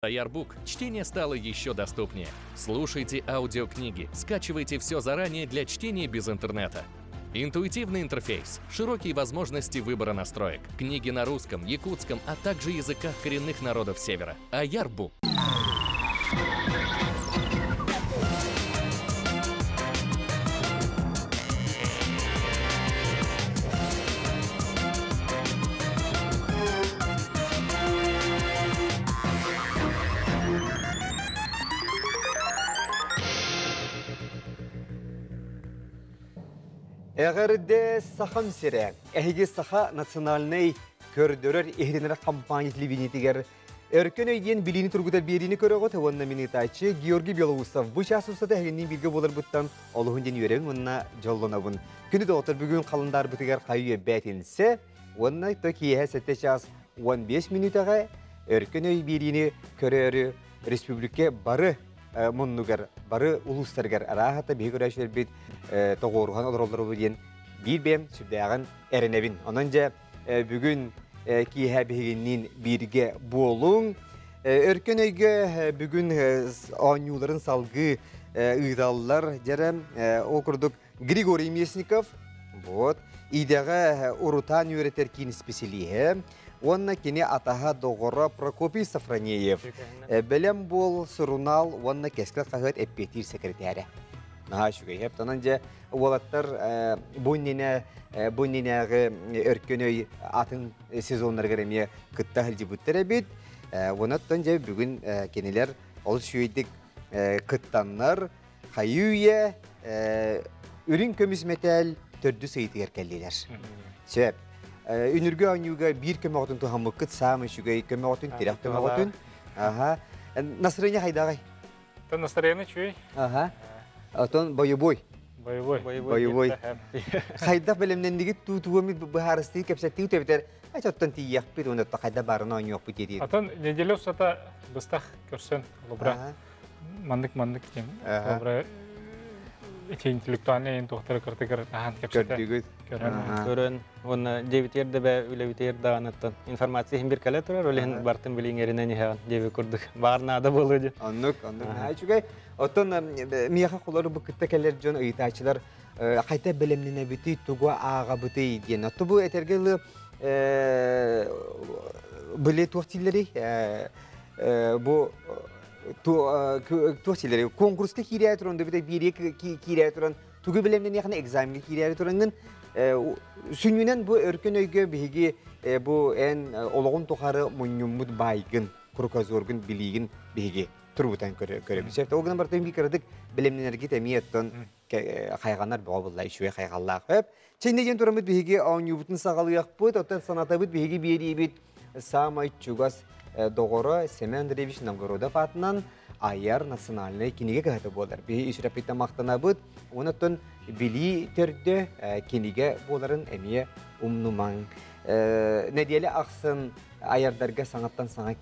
Аярбук чтение стало еще доступнее. Слушайте аудиокниги, скачивайте все заранее для чтения без интернета. Интуитивный интерфейс, широкие возможности выбора настроек, книги на русском, якутском, а также языках коренных народов Севера. Аярбук. Эҕэрдэ Сахам сирэ! Эһиги Саха национальнай көрдөрөр иһитиннэрэр компания телевидениетигэр Өркөн өй диэн билиини тургутар биэриини көрөҕүт уонна мин ыытааччы Георгий Белоусов бу чаас устата эһигинниин бииргэ буоларбыттан олуһун диэн үөрэбин уонна дьоллонобун. Күнү доҕоттор бүгүн халандаарбытыгар хайыы бээтинсэ уонна то киэһэ 7 чаас 15 мүнүүтэҕэ Өркөн өй биэриини көрөөрү республика бары муннугар, бары улуустарыгар арааһата биһиги көрөөччүлэрбит тоҕуоруһан олороллоро диэн биир бэйэм сүрдээҕин эрэнэбин. Онон дьэ бүгүн киэһэ биһигинниин бииргэ буолуҥ. Өркөн өйгө бүгүн оонньууларын салгыы ыыталлар. Дьэрэ ол курдук Григорий Местников, вот, идэҕэ урутаан үөрэтэр киин исписэлииһэ уонна кини атаһа доҕоро Прокопий Софронеев, Бэлэм буол сурунаал уонна Кэскил хаһыат эппиэттиир сэкирэтээрэ. Наһаа үчүгэй. Онон дьэ уолаттар бу иннинэ бу иннинээҕи өркөн өй атын сезоннарыгар эмиэ кытта сылдьыбыттар эбит. Онон дьэ бүгүн кинилэр олус үчүгэйдик кыттаннар хайыы-үйэ үрүҥ көмүс мэтээл төрдүс ыйытыгар кэллилэр. Сөп. Үнүргү оонньууга биир көмөҕүтүн туһаммыккыт саамай үчүгэй көмөҕүтүн, тирэх көмөҕүтүн. Аха. Настроение хайдаҕай? Настроение үчүгэй. Аха. Отон боевой. Боевой. Боевой. Хайдах бэлэмнэннигит туутугами быһаарыстыы кэпсэттии үтэбитэр айт оттон тиийиэхпит уонна хайда баарына оонньуохпут диэтиир. Отон неделя устата быстах көрсөн олобура маннык маннык диэн олобура эти интеллектуальный эйин туохтары кыртыгар ахан кэпсэтэ көрдүгүт көрөн көрөн уонна дьиэбитигэр да бээ үлэбитигэр даҕаныттан информация иһин бир кэлэ турар ол иһин бартын билиҥэринэн иһэҕин диэби курдук баар наада буолуо диэн оннук оннук наһаа үчүгэй оттон миэхэ холор бу кытта кэлэр дьон ыйытааччылар хайта бэлэмнэнэбитий тугу ааҕабытый диэн отту бу этэргэ ылы были туох дииллэрий бу туох дииллэрий конкурска киирээри туран да бииргэ киирээри туран тугу бэлэмнэниэххинэ экзамеҥҥа киирээри тураҥҥын сүнньүнэн бу өркөн өйгө биһиги бу эн олоҕун тухары мунньуммут баайгын кругозоргун билиигин биһиги тургутан көрөбүт. Сөп. Ол гынан барытын биир кыратык бэлэмнэнэргит эмиэ оттон хайҕанар бөҕө булла үчүгэй хайҕаллаах. Өп. Чэнне диэн тураммыт биһиги оонньуубутун саҕалыахпыт, оттон санатабыт биһиги биэриибит саамай чугас доҕоро Семен Андреевич Новгородов аатынан айар национальнай кинигэ кыһата буолар. Биһи үсүрэппиттэн махтанабыт. Онон билии төрдө кинигэ буоларын эмиэ умнумаҥ. Нэдиэлэ ахсын айардарга саҥаттан саҥа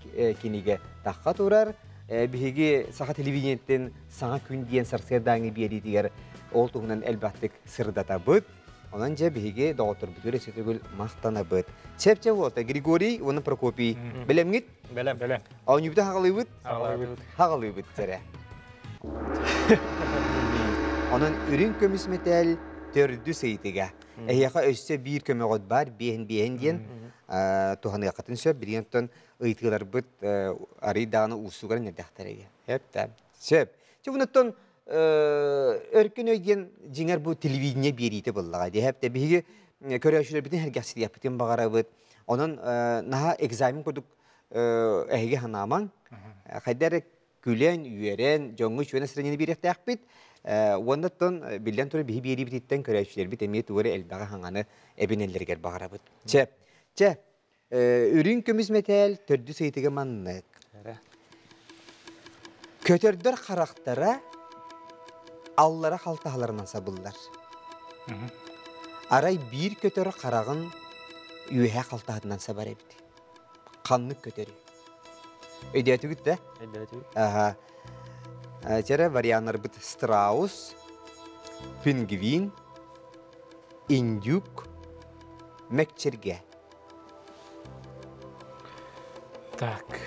кинигэ тахха турар. Биһиги саха телевидениеттен саҥа күн диэн сарсыардааҥы биэриитигэр ол туһунан элбэхтик сырдатабыт. Онон дьэ биһиги доҕотторбутугар өссө төгүл махтанабыт. Чэпчэ буолта Григорий уонна Прокопий. Бэлэмҥит? Бэлэм. Бэлэм. Оонньуубута хаҕалыыбыт? Хаҕалыыбыт. Хаҕалыыбыт дьэрэ. Онон үрүҥ көмүс мэтээл төрдүс ыйытыга. Эһиэхэ өссө биир көмөҕүт баар, биэһин биэһин диэн туһаныаххытын сөп. Билигин оттон ыйытыыларбыт арый даҕаны уустугар эрдэхтэрэ. Сөп да. Сөп. Чэ, bunуттан өркөн өй диэн дьиҥэр бу телевидение биэриитэ буоллаҕа дии. Хэп биһиги көрөөччүлэрбитин сэргэхситиэхпитин баҕарабыт. Онон наһаа экзамен курдук эһиги санаамаҥ. Хайда эрэ күлэн, үөрэн, дьоҥҥо үчүгэй настроение биэриэхтээхпит. Уонна оттон биллэн турар биһи биэриибититтэн көрөөччүлэрбит эмиэ тугу эрэ элбэҕи хаҥаны эбинэллэригэр баҕарабыт. Чэ, чэ, Үрүҥ көмүс мэтээл төрдүс ыйытыга маннык. Көтөрдөр харахтара аллара халтаһаларынан сабыллар. Арай биир көтөр хараҕын үөһэ халтаһатынан сабар эбит. Ханнык көтөрүй? Өйдөөтүгүт да? Өйдөөтүбүт. Аха. Чэрэ варианнарбыт страус, пингвин, индюк, мэкчиргэ. Так.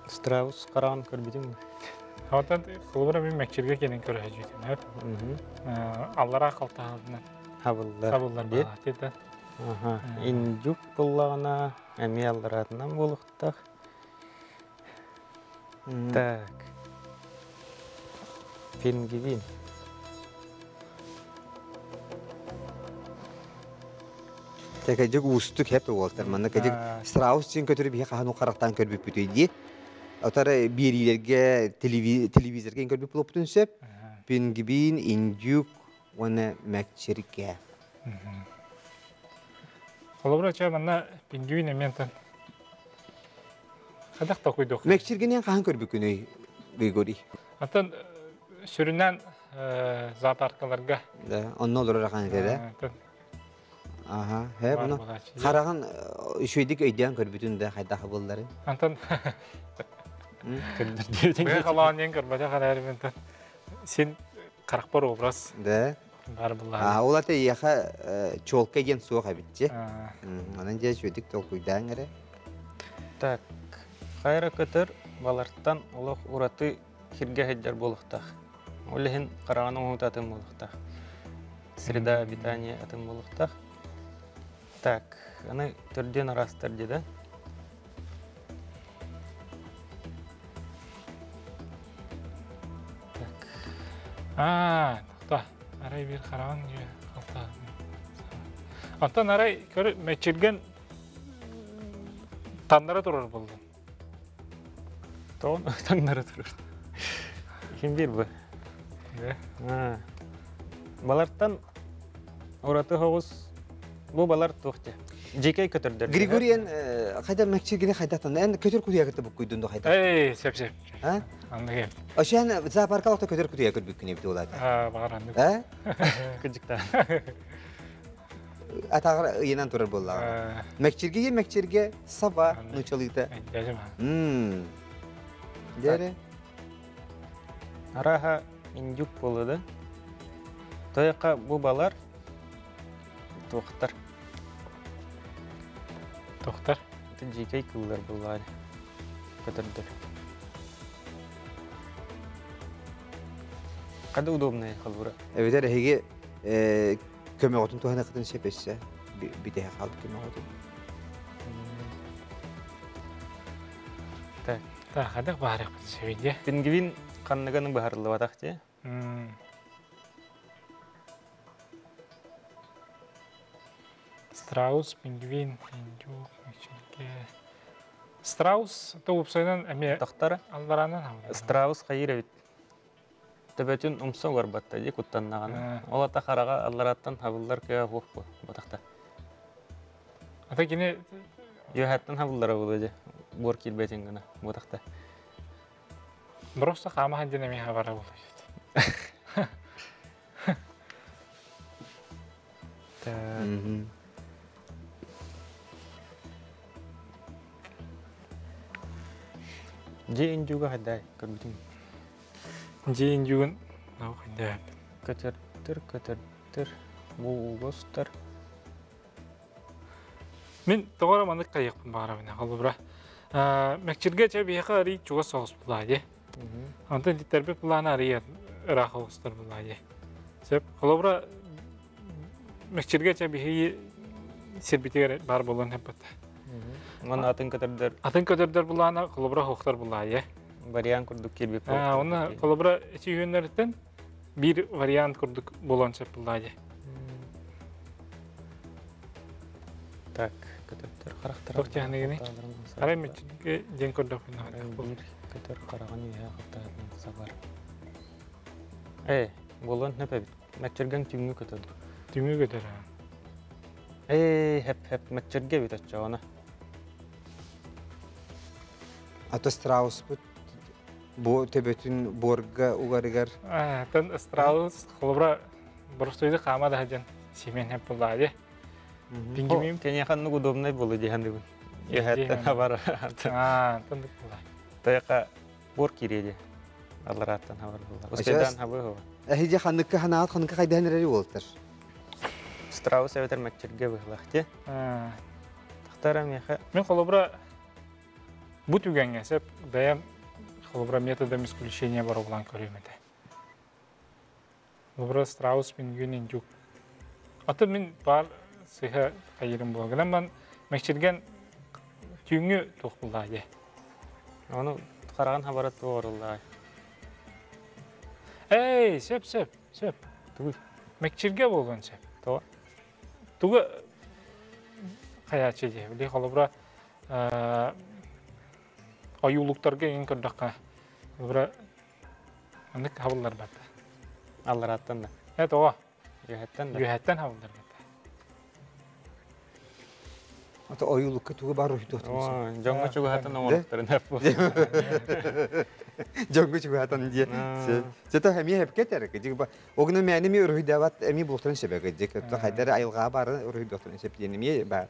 Страус хараҕын көрбүтүҥ дуо? Оттон холобура мин мэкчиргэ кэлин көрө сылдьыбытым. Аллараа халтаһалынан Хабыллар. сабыллар Диэн. баҕа тиэтэ. Аха. Индюк буллаҕына эмиэ аллараатынан буолуохтаах. Так. Пингвин. Кэдьик уустук хэп уолтар. Манна кэдьик страус син көтөрү биһи хаһан харахтаан көрбүппүтүй дии. Отар биэриилэргэ телевизорга көрбүт буолуохпутун сөп. Пингвин, индюк уонна мэкчиргэ. Холобура чэ манна пингвин эмиэн Хадах токуйдук. Мэкчиргэнэн хаһан көрбүккүнүй, Григорий? Антон сүрүннээн зоопаркаларга. Да, онно олорор ахан этэ. Аха, хэ буну хараҕын үчүгэйдик өйдөөн көрбүтүн да хайдах булларын. Антон Быга халаан диэн көрбөтөх эрээрим Антон син харахпар образ Да. бар буллаҕа. А ол ата эйиэхэ чуолкай диэн суох эбит дьэ. Онон дьэ үчүгэйдик толкуйдаан эрэ. Так, хайра көтөр балартан олох ураты сиргэ сылдьар буолуохтаах. Ол иһин хараҕын оҥоһуута атын буолуохтаах. Среда обитания атын буолуохтаах. Так, аны төрдүөн араастар дии да. Так. Аа, тоқта. Арай биир хараҕын алта. Онтон арай көр мэччиргэн таннара турар буоллун. Тоҕон таҥнара турар. Ким биир бу? Балартан ураты соҕус бу балар туох дии? Дьиикэй көтөрдөр. Григориан хайда мэкчиргини хайдатан эн көтөр кутуйа кытта буккуйдун до хайда? Эй, сөп сөп. А? Аннык эбит. Ошен зоопарка олохто көтөр кутуйа көрбүккүн эбит улаата. Аа, баҕар аннык. А? Кыдьыктаан. Атаҕар ыйынан турар буоллаҕа. Мэкчирге мэкчирге саба нучалыыта. Мм. Дere. Араха индюк буолла да. Тойока бу балар туохтар. Тохтар. Это дьиикэй кыыллар буоллаҕа көтөрдөр. Хада удобная холбура. Эбэтэр эһиги көмөҕүтүн туһаныаххытын сөп өссө бүтэһэ хаалбыт көмөҕүтүн. Так. Так, хадах баарыахпыт сөбүйдэ. Пингвин ханныганы быһарыллыбатах дии. Страус, пингвин, индюк, меченке. Страус то уопсайынан эмиэ Тохтара. аллараанан хабыллар. Страус хайыр эбит. Төбөтүн умса олорбатта дии куттаннаҕына. Ол ата хараҕа аллараттан хабыллар кыа суох бу батахта. Ата кини Үөһэттэн хабыллара буолуо дьэ. Буор киирбэтин гына буотахта. Просто хаама диэн эмиэ хабара буолуо. Так. Дьиэ индюга хайдай көрбүтүҥ. Дьиэ индюгун нау хайдай. Көтөртөр, көтөртөр, буулустар. Мин тоҕо эрэ маннык хайыахпын баҕарабын холобура. Мэкчиргэ чэ биһиэхэ арый чугас соҕус булаа дии. Онтон ититтэрбит былаана арый ыраах оҕустар булаа дии. Сөп. Холобура мэкчиргэ чэ биһиги сирбитигэр баар буолан эппэт. Уонна атын көтөрдөр Атын көтөрдөр булаана холобура хоохтор булаа дии. Вариант курдук киирбит Уонна холобура эти үһүөннэриттэн биир вариант курдук буолуон сөп булаа дии. Так, көтөрдөр харахтара. Туох диэхэнигиний? Арай мүччүгэ диэн көрдөхпүнэ Биир көтөр хараҕын үөһэ хаттаһытынан сабар. Ээ, буолуон сөп эбит. Мэччиргэҥ түүҥҥү көтөр. Түүҥҥү көтөр. Ээ, хэп-хэп мэччиргэ эбит оччоҕуна. Ата страуспут бу төбөтүн буорга угарыгар. Тан страус холобура боростуойду хаама да диэн симэн хэп буллаа дии. Пингимим. Киниэхэ оннук удобнай буолуо дии саныыбын. Үөһэттэн хабар. Аа, тандык буолла. Тайака буор киириэ дии. Алларааттан хабар буолла. Успейдаан хабы хаба. Эһиги ханныкка ханаат ханныкка хайдаан эрэри буолтар. Страус эбэтэр мэкчиргэ быһылаах дии. Тахтара миэхэ. Мин холобура. Бу түгэҥҥэ сөп бэйэм холобура методом исключения боруобалаан көрүөм этэ. Холобура страус, пингвин, индюк. Аты мин баар сыһа хайырым буолар. Гынан ман мэкчиргэн түүҥҥү туох буллаа дии. Ону хараҕын хабара туоруллаа. Эй, сөп, сөп, сөп. Тугуй? Мэкчиргэ буолуон сөп. Тоҕо? Тугу хайааччы дии. Били холобура ойуулуктарга иҥин көрдөххө, холобура маннык хабылларбат. Алларааттан да. Э тоҕо? Үөһэттэн да. Үөһэттэн хабылларбат. Ата ойуулукка тугу бар уһуйтуохтун. Дьоҥҥо чугаһатан оҥоруктарын Дьоҥҥо чугаһатан диye. Зато эмиэ хепке тер. Огна мэни ми уруйдават эми бултарын себеге дик. Хайдар айылға бары уруйдуохтарын сеп диэн эмиэ бар.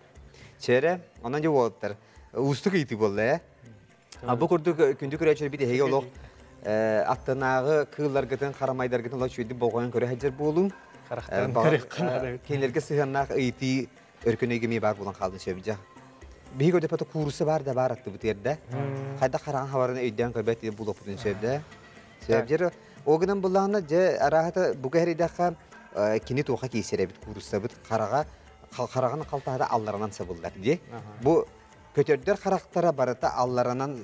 Чere, онон же болуттар. Уустук ыйытыы буолла э. А бу курдук күндү көрөөччүлэр бит эһиги олох аттынааҕы кыылларгытын, харамайдаргытын олох үчүгэйдик болҕойон көрө сылдьар буолуҥ. Харахтарын көрүөххэ наада. Кинилэргэ сыһыаннаах ыйытыы өркөн өйгө баар буолан хаалын сөп дьэ. Биһиги өдөпөтө куурусса бар да бар аттыбыт эрдэ. Хайда хараҕын хабарын өйдөөн көрбөт булуохпутун сөп да. Сөп дьэр ол гынан буллаҕына дьэ арааһата бука эридэххэ кини туоха киисэр эбит кууруссабыт хараҕа хараҕын халтаһата алларанан сабыллар дии. Бу көтөрдөр харахтара барыта алларанан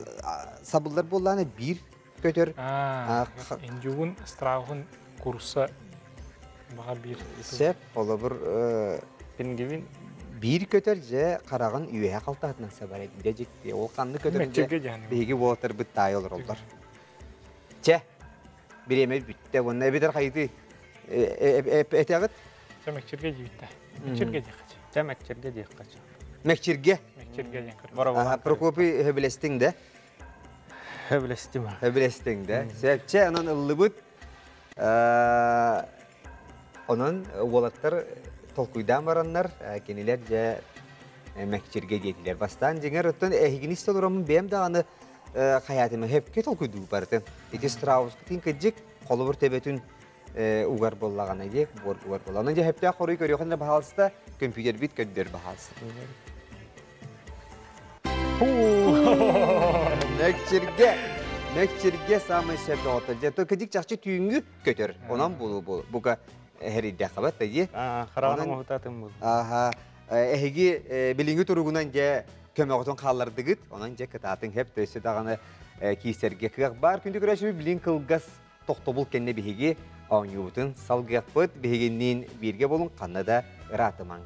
сабыллар буоллаҕына биир көтөр Индюгун, страуһун курса баҕар биир. Сөп, холобур Пингвин биир көтөр дьэ хараҕын үөһэ халтаһатынан сабар эбит дьэ дьикти. Ол ханнык көтөр дьэ биһиги уолаттарбыт таай олороллор. Чэ, бириэмэ бүттэ уонна эбэтэр хайытыы этэҕит? Чэ, мэкчиргэ диэбиттэ. Мэкчиргэ диэххэ. Чэ, мэкчиргэ диэххэ. Мэкчиргэ? Мэкчиргэ диэн көрөр. Прокопий хөбүлэстиҥ да? Хөбүлэстим. Хөбүлэстиҥ да? Сөп. Чэ, онон ыллыбыт. Онон уолаттар толкуйдаан бараннар, кинилэр дьэ мэкчиргэ диэтилэр. Бастаан дьиҥэр оттон эһигини истэ олороммун бэйэм даҕаны хайаатым хөпкө толкуйдуу барытын. Ити страускытын кыдьык холобур төбөтүн угар буоллаҕына дии, буор угар буолла. Онон дьэ хөптөөх хоруй көрүөхүн эрэ баһаалыста, көмпүүтэрбит көрдөр баһаалыста. Мэкчиргэ, мэкчиргэ самый сөп доҕоттор. Дьэ, то кыдьык чахчы түүҥҥү көтөр. Онон бу бука эһэрийдэххэ бат дии. Хараҕын оҥоһутаатын бул. Аха, эһиги билиҥҥи туругунан дьэ көмөҕүтүн хааллардыгыт. Онон дьэ кытаатыҥ хэп төссө даҕаны киисэргэ кыах баар. Күндү көрөөччү билин кылгас тохтобул кэннэ биһиги оонньуубутун салгыахпыт. Биһигинниин бииргэ болуҥ ханна да ыраатымаҥ.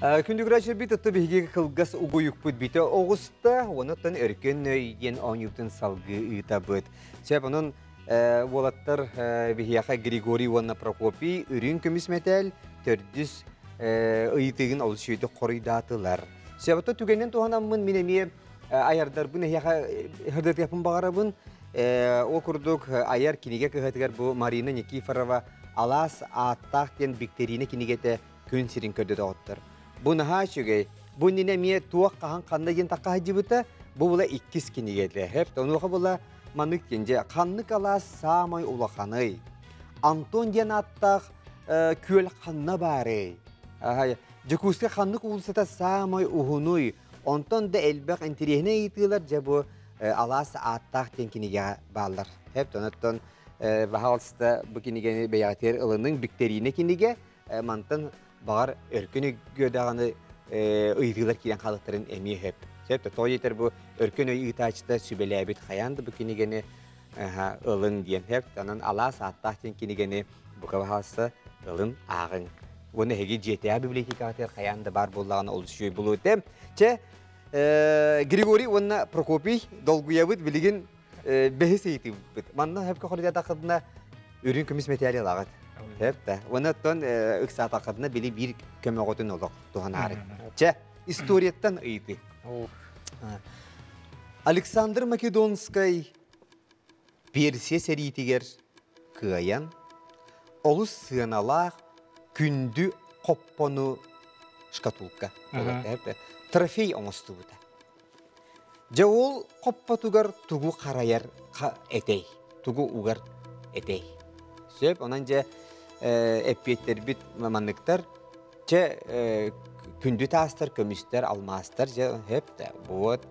Күндү көрөөччүлэрбит отто биһиги кылгас угуйукпут бүтэ оҕуста, онуттан өркөн өй диэн оонньуубутун салгыы ыытабыт. Сөп, онон уолаттар биһиэхэ Григорий уонна Прокопий үрүҥ көмүс мэтээл төрдүс ыйытыгын олус үчүгэйдик хоруйдаатылар. Сөп, отто түгэнин туһанаммын мин эмиэ айардарбын эһиэхэ сырдатыахпын баҕарабын. Ол курдук айар кинигэ кыһатыгар бу Марина Никифорова Алаас ааттаах диэн биктэриинэ кинигэтэ күн сирин көрдө доҕоттор. Бу наһаа үчүгэй. Бу иннинэ эмиэ туох хаһан ханна диэн тахха сылдьыбыта. Бу була иккис кинигэтэ. Хэп онуоха була маннык диэн дьэ ханнык алаас саамай улаханый? Антон диэн ааттаах күөл ханна баарый? Дьокуускай ханнык уулуссата саамай уһунуй? Онтон да элбэх интэриэһинэй ыйытыылар дьэ бу алаас ааттаах диэн кинигэҕэ бааллар. Хэп оноттон баһаалыста бу кинигэни бэйэҕитигэр ылыныҥ биктэриинэ кинигэ мантан баҕар өркөн өйгө даҕаны ыйытыылар киирэн хаалыктарын эмиэ сөп. Сөп да тоҕо диэтэр бу өркөн өй ыытааччыта сүбэлээбит хайаан да бу кинигэни ылыҥ диэн сөп. Онон алаас ааттаах диэн кинигэни бука баһаалыста ылын ааҕыҥ. Уонна эһиги дьиэтээҕи библиотекаҕытыгар хайаан да баар буоллаҕына олус үчүгэй буолуо этэ. Чэ, Григорий уонна Прокопий долгуйабыт билигин бэһис ыйытыыбыт. Манна хөпкө хоруйдаатаххытына үрүҥ көмүс мэтээли ылаҕыт. Сөп да. Уонна оттон ыксаатаххытына били биир көмөҕүтүн олох туһанаары. Чэ, историяттан ыйытыы. Александр Македонскай Персия сэриитигэр кыайан, олус сыаналаах күндү хоппону шкатулка трофей оҥостубута. Дьэ ол хоппотугар тугу харайар этэй, тугу угар этэй. Сөп, онон дьэ эппиэттэрбит манныктар. Чэ, күндү таастар, көмүстэр, алмаастар, дьэ, хөп да, вот.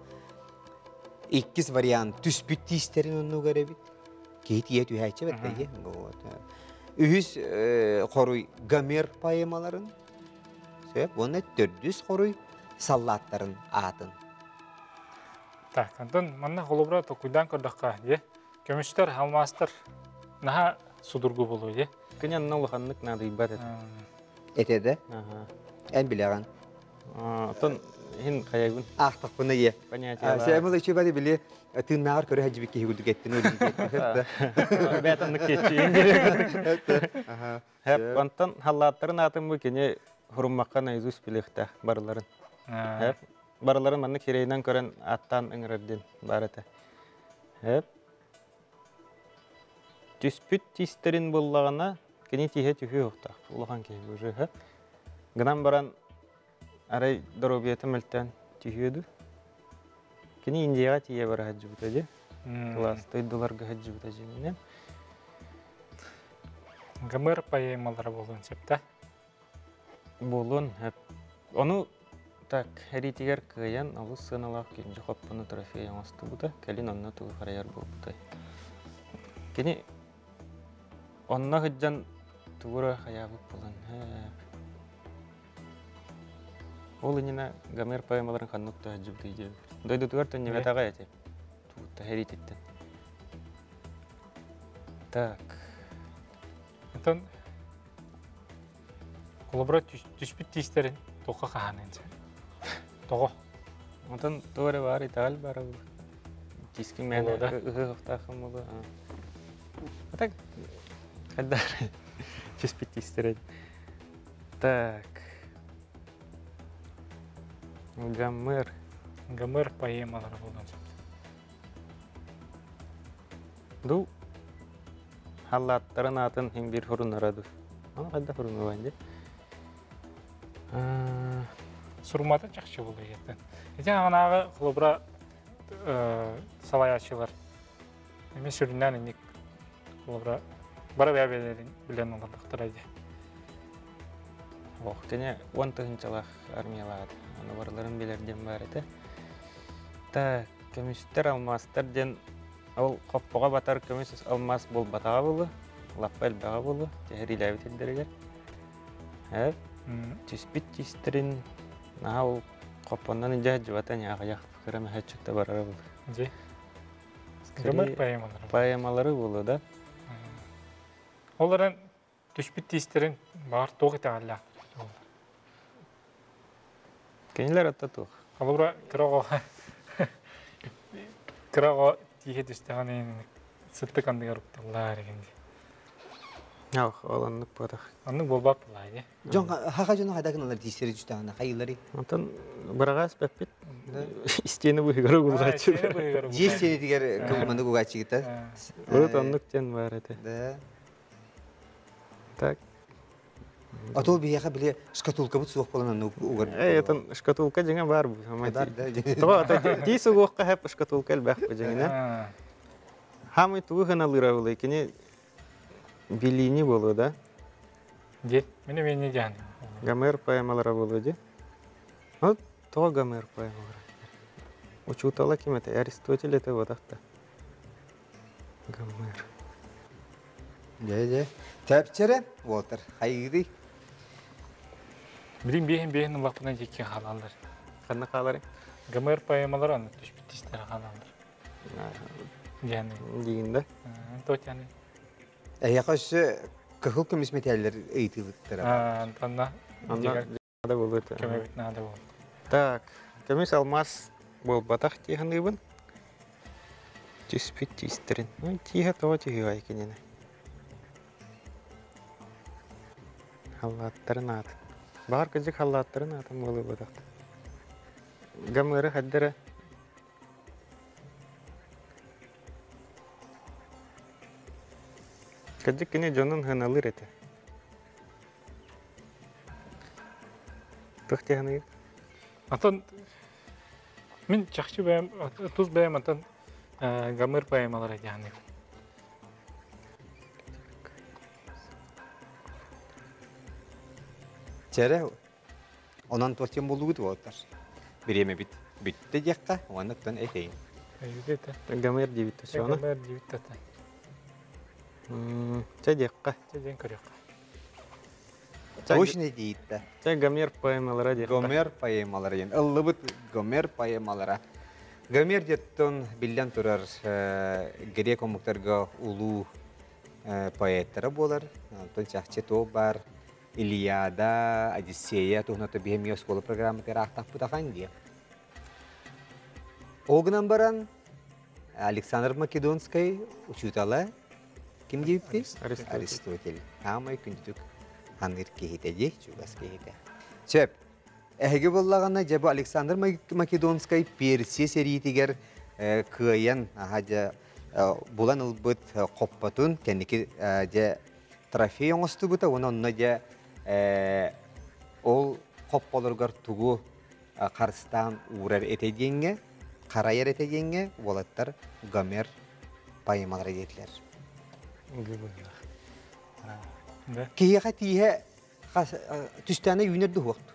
Иккис вариант түспүт тиистэрин оннугар эбит. Киһи тиийэ түһээччи бэрт Вот. Үһүс хоруй Гомер поэмаларын. Сөп. Уонна төрдүс хоруй саллааттарын аатын. Так, онтон манна холобура толкуйдаан көрдөххө, дьэ, көмүстэр, алмаастар наһаа судургу буолуо, дьэ. Кини онно улаханнык наадыйбат этэ. Этэ да? Эн билэҕин. Оттон иһин хайагын? Аахтахпына ийэ. Понятие. Сэмэл үчүгэй били тыыннааҕар көрө сылдьыбыт киһи курдук эттин Бэт оннук киэччи. Хэп, онтон халлааттарын аатын бу кини хуруммакка наизусть билиэхтээх барыларын. Хэп, барыларын маннык сирэйинэн көрөн ааттаан ыҥырар диэн баар этэ. Хэп, түспүт тиистэрин буллаҕына, кини тииһэ түһүө уохтаах, улахан киһи уже хэп. Гынан баран арай доруобуйата мөлтөөн түһүө дуу? Кини Индияҕа тиийэ бара сылдьыбыта дии. Кылаас дойдуларга сылдьыбыта дьиҥинэн. Гомер поэмалара буолуон сөп да? Буолуон сөп. Ону так эриитигэр кыайан олус сыаналаах күндү хоппону трофей оҥостубута. Кэлин онно тугу харайар буолбутай. Кини онно сылдьан тугу эрэ хайаабыт буолан Ол иннинэ Гомер поэмаларын ханнык да сылдьыбытый диэбит. Дойдутугар төннүбэтэҕэ эти. Тугутта сэриититтэн. Так. Онтон холобура түспүт тиистэрин туохха хаһааныан сөп? Тоҕо? Онтон туох эрэ баар итэҕэл баара буолуо. Тиискин мээнэ ыһыахтааххын буолуо. А так хайдах түспүт тиистэрин. Так. Гомер. Гомер поэмалара буолуон сөп. Ду халлааттарын аатын иһин биир хурунара ду. Аны хайда хурунуган дии. Сурумата чахчы буолуо Ити аҕынааҕы холобура салайааччылар эмиэ сүрүннээн инник холобура бары бэйэ-бэйэлэрин билэн олордохторо дии. Ох, кини 10 тыһыынчалаах армиялаах этэ. Аны барыларын билэр диэн баар этэ. Так, көмүстэр, алмаастар диэн ол хоппоҕо батар көмүс алмаас буолбатаҕа буолуо, лаппа элбэҕэ буолуо, тэһэриилээбит сирдэригэр. Эп, түспүт тиистэрин наһаа ол хоппоннон илдьэ сылдьыбата аҕыйах кыра мөһөөччүк да барара буолуо. Дьи. Гомер поэмалары. Поэмалары буолуо да. Ол эрэн түспүт тиистэрин баҕар туох итэҕэллээх. Кинилэр атта туох. Холобура кыра оҕо кыра оҕо тииһэ түстэҕинэ сыттык анныгар укталлар игин дии. Ах, ол оннук буотах. Оннук буолбат буолаа дии. Дьон хаха дьоно хайда гыналар тиистери түстэҕинэ хайыылары? Онтон быраҕаас бэппит истиэни быһыгар угулааччы. Дьиэ истиэнитигэр кылманы угааччыгыта. Урут оннук диэн баар этэ. Да. Так. А то биһиэхэ били шкатулкабыт суох буолан оннук угар. Эй, отон шкатулка дьиҥэ баар бу. Бар да. Тоҕо тиис угуохха хэп шкатулка элбэх бу дьиҥинэ. Хамый тугу гыналыыра буолуой кини билиини буолуо да? Ди, мин эмиэ диэн. Гомер поэмалара буолуо ди. Вот тоҕо Гомер поэмалара? Учуутала ким этэ? Аристотель этэ буотах да. Гомер. Дьэ, дьэ. Тэпчэрэ, Уолтер, хайыырый? Билин биэһин биэһин ыллахпына диэки хаалаллар. Ханна хааларый? Гомер поэмалара аны түспүт тиистэрэ хаалаллар. Диэн. Диин да? Тотяны. Эһиэхэ өссө кыһыл көмүс мэтээллэр ыйытыылыктара. Антонна. Онно наада буолуо этэ. Көмөбүт наада буолуо. Так, көмүс алмаас буолбатах дии саныыбын. Түспүт тиистэрин. Ну, тииһэ тоҕо түһүөҕэй кинини? Халлааттарын аатын. Баҕар кырдьык халлааттарын аатын буолуо буотах. Гомеры хайдара Кырдьык кини дьонун сыаналыыр этэ. Туох дии саныыгын? Атын Мин чахчы бэйэм тус бэйэм антон Гомер поэмалара диэхник. Чэрэ, онон туох болугут буолтар. Бириэмэбит бүттэ диэххэ, уонна этэйин. Гомер диэбит Гомер диэбит тата. Чэ диэххэ. Чэ диэн көрүөххэ. Точно диитта. Чэ Гомер поэмалара диэххэ. Гомер поэмалара диэн. Ыллыбыт Гомер поэмалара. Гомер диэттон биллэн турар грек омуктарга улуу поэттара буолар. Онтон чахчы туох баар Илиада, Одиссея туһунан биһиэми оскуола программатыгар аахтахпытахан диэ. Ол гынан баран Александр Македонскай учуутала ким диэбиппит? Аристотель. Аамай күндүтүк ханыыр киһитэ дии, чугас киһитэ. Сөп. Эһиги буллаҕына дьэ бу Александр Македонскай Персия сэриитигэр кыайан аха дьэ булан ылбыт хоппотун кэнники дьэ трофей оҥостубута уонна онно дьэ ол хопполоругар тугу харыстаан уурар этэ диэҥҥэ, харайар этэ диэҥҥэ уолаттар Гомер поэмалара диэтилэр. Киһиэхэ тииһэ түстээнэ үүнэр дуһуохту.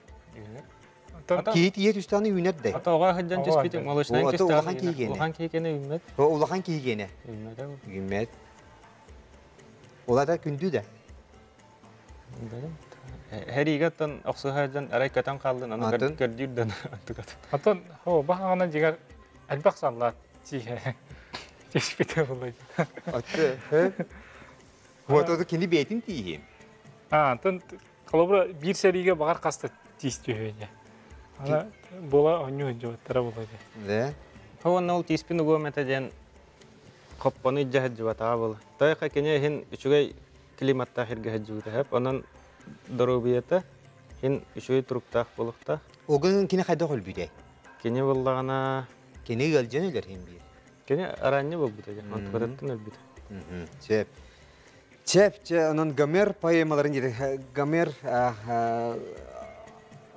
Киһи тииһэ түстээнэ үүнэр дэ. Ата оҕо сылдьан түспүтүм, молочнай улахан киһи Улахан киһи киэнэ үүммэт. Улахан киһи киэнэ. Үүммэт. Үүммэт. Улата күндү да. Хэриигаттан охсуһаадьан арай көтөн хааллын, аны көрдүүр антыкат. Антон, о, баһаҕана дьигэр элбэх саллаат тииһэ тииспитэ буолла. Атты, Вот это кини бэйтин тииһи. А, антон холобура биир сэриигэ баҕар хаста тиис түһүө Ана буола онньуу дьыбаттара буола дии. Да. Онно ол тииспин угуом этэ диэн хоппону илдьэ сылдьыбатаҕа буолла. Тойха кини иһин үчүгэй климаттаах сиргэ сылдьыбыта сөп. Онон доруобуйата иһин үчүгэй туруктаах буолуохтаах. Огын кини хайдах өлбүтэй? Кини буоллаҕына Кини ыалдьан өлөр иһин биир. Кини араанньы буолбута дьэ. Онтукатыттан өлбүтэ. Сөп. Чеп, че, онон Гомер поэмаларын Гомер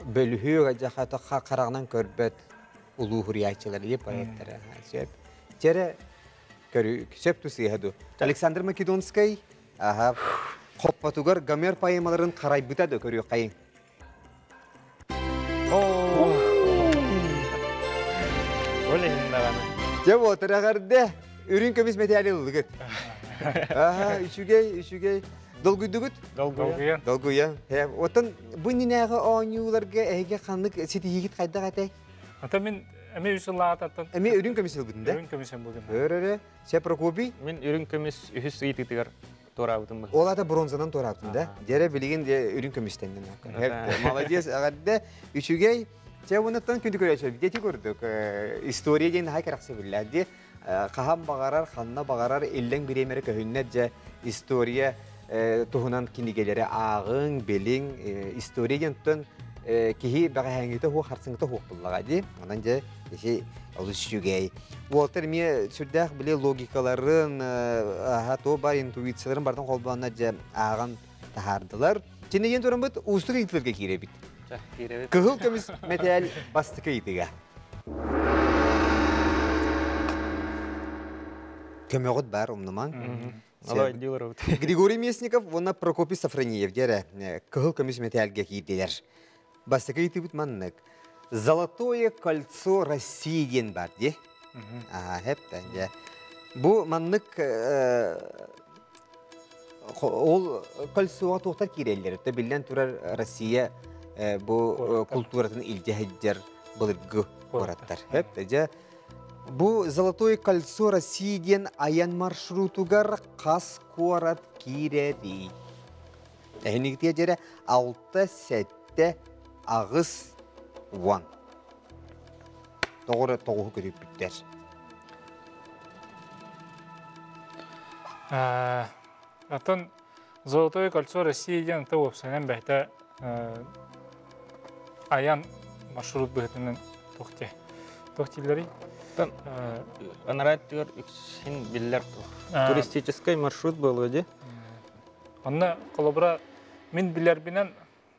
бөлүһүө жахата хараҕынан көрбөт улуу хуруйааччылар ие поэттара. Сөп. Чере көрү сөп тусыха ду. Александр Македонскай аха хоппотугар Гомер поэмаларын харайбыта да көрү хайын. Ол иһин даҕаны. Дьэ буотарагарды үрүҥ көмүс мэтээли ыллыгыт. Аха, үчүгэй, үчүгэй. Долгуйдугут? Долгуйан. Долгуйан. Оттон бу иннинээҕи оонньууларга эһиги ханнык ситиһиигит хайдах этэй? Ата мин эми үс ылаататтан. Эми үрүҥ көмүс ылбытын да? Үрүҥ көмүс булдум. Өрөрө. Се Прокопий? Мин үрүҥ көмүс үһүс ыйытыытыгар туораабытым. Ол ата бронзанан туораабытын да? Дьэрэ билигин үрүҥ көмүстэннин. Молодец, аҕарда үчүгэй. Чэ онуттан күндү көрөөчү дети көрдүк. История диэн хай карахсы биллэр. Хаһан баҕарар, ханна баҕарар иллэҥ бириэмэрэ көһүннэр дьэ история туһунан кинигэлэри ааҕыҥ, билиҥ, история диэнтэн киһи бэҕэһээҥҥитэ хуох, харсыҥҥыта хуох буллаҕа дии. Онон дьэ ити олус үчүгэй. Уолтар эмиэ сүрдээх били логикаларын, аха туох баар интуицияларын бартан холбооннор дьэ ааҕан таһаардылар. Чинийэн тураммыт уустук ыйытыыларга киирэбит. Кыһыл көмүс мэтээл бастакы ыйытыга. Көмөҕүт бар умнумаҥ. Григорий Местников уонна Прокопий Сафрониев дьэрэ кыһыл көмүс мэтээлгэ киирдилэр. Бастакы ыйытыыбыт маннык. Золотое кольцо России диэн бар дии. Аха, хэптэн дьэ. Бу маннык ол кольцоҕа туохтар киирэллэр? Өттө биллэн турар Россия бу культуратын илдьэ сылдьар былыргы куораттар. Хэп дьэ. Бу Золотое кольцо России диэн айан маршрутугар хас куорат киирэрий? Эһинигитиэ дьэрэ 6, 7, 8, 10. Тоҕура тоҕуһу көрүппүттэр. Атын Золотое кольцо России диэн ата уопсайынан бэйэтэ айан маршрут быһыытынан туох туох дииллэрий? Анараа өттүгэр үксүн биллэр туристическай маршрут буолуо дии. Онно холобура мин билэрбинэн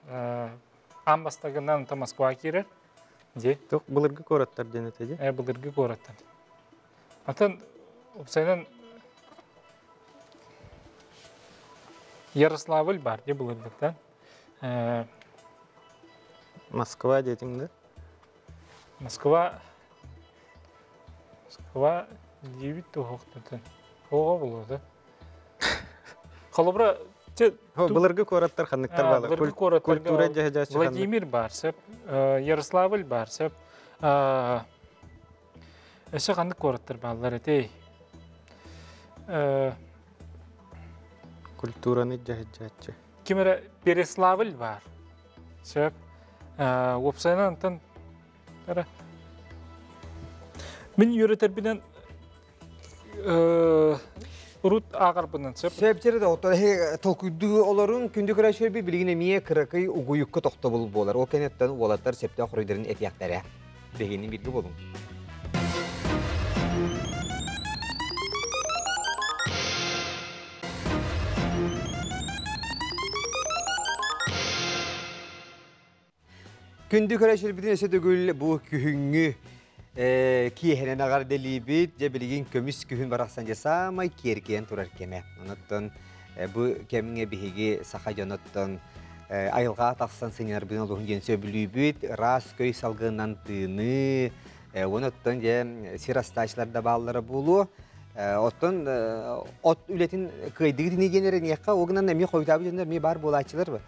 аан бастакынан Москва киирэр. Дьи. Туох былыргы куораттар диэн этэ дии? Былыргы куораттар. Атын упсайынан Ярославль бар дии былыргыттан. Москва диэтиҥ да? Москва Москва диэбит туһуохтатын. Оҕо булуота. Холобура, былыргы куораттар ханныктар баалар? Былыргы куораттарга Культура дьаһадьааччы Владимир бар сөп, Ярославль бар сөп. Өссө ханнык куораттар бааллар этэй? Культураны дьаһадьааччы. Ким эрэ Переславль бар. Сөп. Уопсайынан антан Мин үөрэтэрбинэн урут ааҕарбынан сөп. Сөп да оттон толкуйдуу олорун күндү көрөөччүлэр билигин эмиэ кыракый угуйукка тохтобул буолар. Ол кэнниттэн уолаттар сөптөөх хоруйдарын этиэхтэрэ. Биһигини бииргэ буолуҥ. Күндү көрөөччүлэрбитин өссө төгүл бу күһүҥҥү киэһэнэн аҕардэлиибит. Дьэ билигин көмүс күһүн барахсан дьэ саамай киэркэйэн турар кэмэ. Онуттан бу кэмҥэ биһиги саха дьоноттон айылҕаҕа тахсан сынньанарбытын олуһун диэн сөбүлүүбүт. Ыраас көй салгынынан тыыныы, оттон дьэ сир астааччылар да бааллара буолуо. Оттон от үлэтин кыайдыгыт ини диэн эрэниэххэ, ол гынан эмиэ хойутаабыт дьоннор эмиэ баар буолааччылар.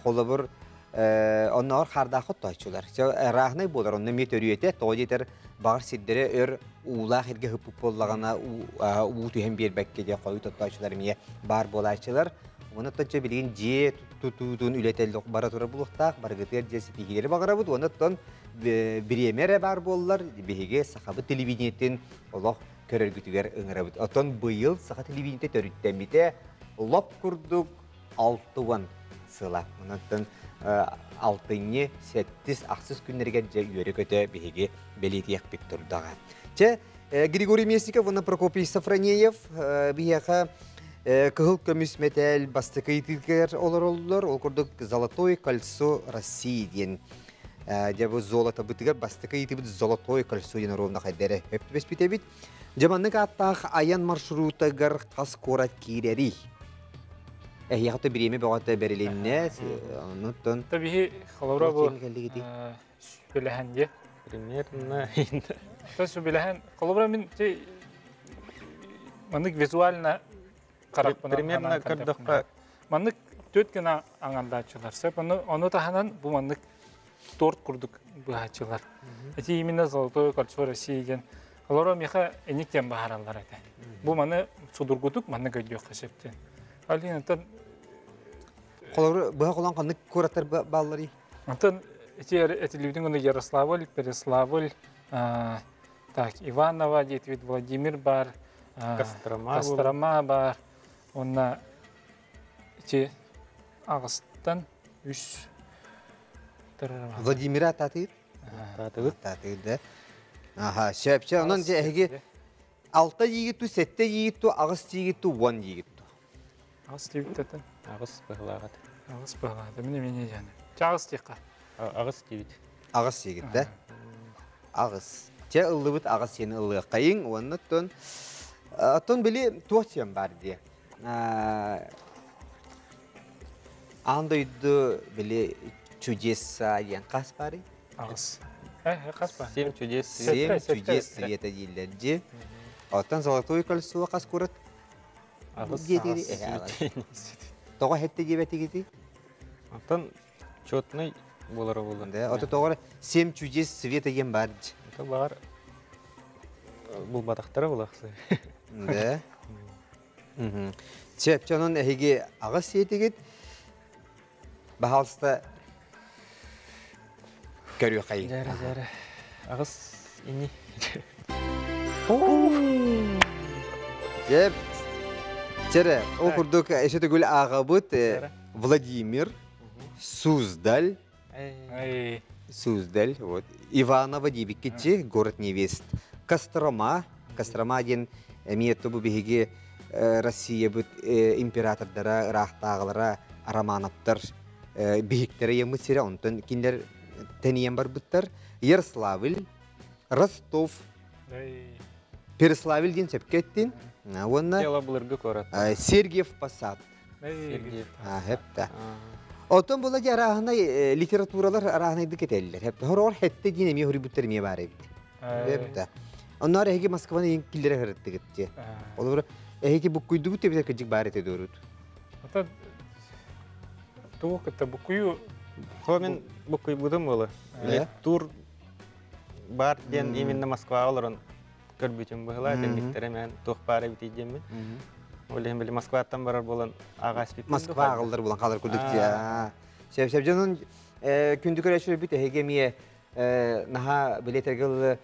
Холобур, оннооҕор хаардаах оттооччулар. Ырааһынай буолар, онно эмиэ төрүөтэ, тоҕо диэтэр баҕар сирдэрэ өр уулаах эргэ ыппыт буоллаҕына уу түһэн биэрбэккэ дьэ хойут оттооччулар эмиэ баар буолааччылар. Уонна оттон билигин дьиэ тутуутун үлэтэ бара турар буолуохтаах, барыгытыгар дьиэ ситиһиилэри баҕарабыт. Уонна оттон бириэмэ эрэ баар буоллар, биһиги сахабыт телевидениетин олох көрөргүтүгэр ыҥырабыт. Оттон быйыл саха телевидениетэ төрүттэммитэ лоп курдук 60 сыла. Онон алтынньы сэттис ахсыс күннэригэр дьэ үөрэ-көтө биһиги бэлиэтиэхпит турдаҕа. Чэ, Григорий Местников уонна Прокопий Сафронеев биһиэхэ кыһыл көмүс мэтээл бастакы ыйытыытыгар олороллор. Ол курдук «Золотое кольцо России» диэн дьэ бу золотобытыгар бастакы ыйытыыбыт «Золотое кольцо» диэн оруобуна хайдары өп түбэспит эбит. Дьэ маннык ааттаах айан маршрутагар хас куорат киирэрий? Эһиэхэ то бириэмэ бөҕөтө бэрилиннэ, оннуттан Табиһи холобура бу сүбэлэһэн диэ. Примерно. То сүбэлэһэн, холобура мин маннык визуально харахпынан Примерно көрдөххө маннык түөрт гына аҥардааччылар сөп. Ону, ону таһынан бу маннык торт курдук быһааччылар. Эти именно Золотое кольцо России диэн. Олоро миэхэ эник диэн баһараллар этэ. Бу маны судургутук маннык өйдүөххэ сөп диэн. Алин онтон Холобур, быһа холон ханнык куораттар баалларый? Онтон эти этилибитин гына Ярославль, Переславль, так, Иваново диэтибит, Владимир бар, Кострома, Кострома бар. Онна ити аҕыстан үс Владимира татыыр? Татыыр. Татыыр да. Аха, сөп, сөп. Онон дьэ эһиги алта диигит ту, сэттэ диигит ту, аҕыс диигит ту, уон диигит ту. Аҕыс диэбит этин. Аҕыс быһылааҕат. Аҕыс быһылаата. Мин эмиэ диэни. Чаҕыс диэххэ. Аҕыс диэбит. Аҕыс диигит да? Аҕыс. Чэ ыллыбыт аҕыс сиэн ыллыаххайыҥ уонна оттон оттон били туох сиэн бар диэ. Аан дойду били чудеса диэн хас барый? Аҕыс. Хас бар? Семь чудес. Семь чудес света дииллэр дьи. Оттон Золотой кольцо хас курат? Аҕыс. Тоҕо хетте диэбэтигити? Оттон четный буолара буолар. Да, ото тоҕо семь чудес света диэн бар. Это бар булбатахтара булахсы. Да. Сөп, онон эһиги аҕыс сиэтигит. Баһаалыста көрүөхэй. Дьэрэ, дьэрэ. Аҕыс ини. Дьэ, Чэрэ, ол курдук эсэ төгүл ааҕабыт Владимир Суздаль Суздаль, вот. Иваново диэбиккитчи, город невест. Кострома, Кострома диэн эмиэ бу биһиги Россиябыт императордара, ыраахтааҕылара, Романовтар биһиктэрэ еммит сирэ, онтон кинилэр тэнийэн барбыттар. Ярославль, Ростов, Переславль диэн сөпкө эттин. Уонна Тело былыргы куорат. Сергиев Посад. Сергиев. Хепта. Отон була дьэ арааһынай литературалар арааһынайдык этэллэр. Хепта. Хороор хетте диэн эмиэ хоруйбуттар эмиэ баар эбит. Хепта. Онноор эһиги Москваны иин киллэрэ сырыттыгыт дии. Олор эһиги буккуйдугут эбитэр кыдьык баар этэ дуорут. Ата тугу кытта буккуйу Хо мен буккуйбутум буола. Тур бар диэн именно Москваҕа олорон көрбүтүм быһыла кэнниктэрэ мен туох баар эбитий диэммин. Ол иһин били Москваттан барар буолан ааҕа испиппин. Москва аҕаллар буолан хаалар курдук дии. Сөп сөп дьонун күндү көрөөччүлэрбит эһиги эмиэ наһаа билетэргэ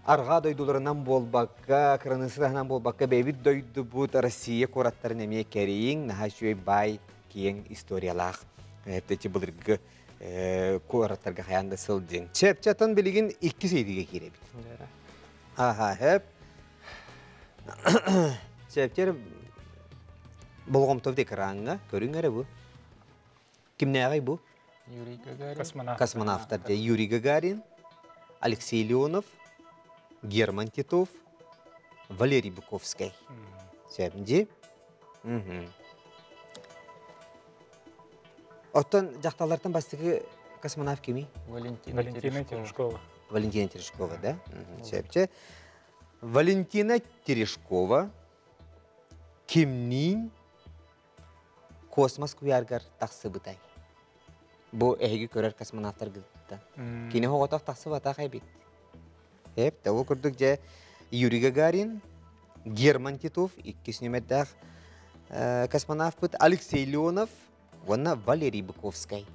арҕаа дойдуларынан буолбакка, кыраныыссаларынан буолбакка, бэйэбит дойдубут Россия куораттарын эмиэ кэрийиҥ, наһаа үчүгэй баай киэҥ историялаах эти былыргы куораттарга хайаан да сылдьыҥ. Чэпчатан билигин иккис ыйдыга киирэбит. Аха, хэп. Чэпчэр болҕомтобут экраҥҥа көрүҥ эрэ бу. Кимнээҕий бу? Юрий Гагарин. Космонавт. Космонавтар дьэ Юрий Гагарин, Алексей Леонов, Герман Титов, Валерий Быковскай. Сөп дии? Оттон дьахталлартан бастакы космонавт кимий? Валентина, Валентина Терешкова. Валентина Терешкова, да? Сөпче. Валентина Терешкова кимниин космос куйааргар тахсыбытай? Бу эһиги көрөр космонавтаргытта. Кини оҕотох тахсыбатах эбит. Эп, ол курдук дьэ Юрий Гагарин, Герман Титов, иккис нүмердээх космонавпыт Алексей Леонов уонна Валерий Быковскай.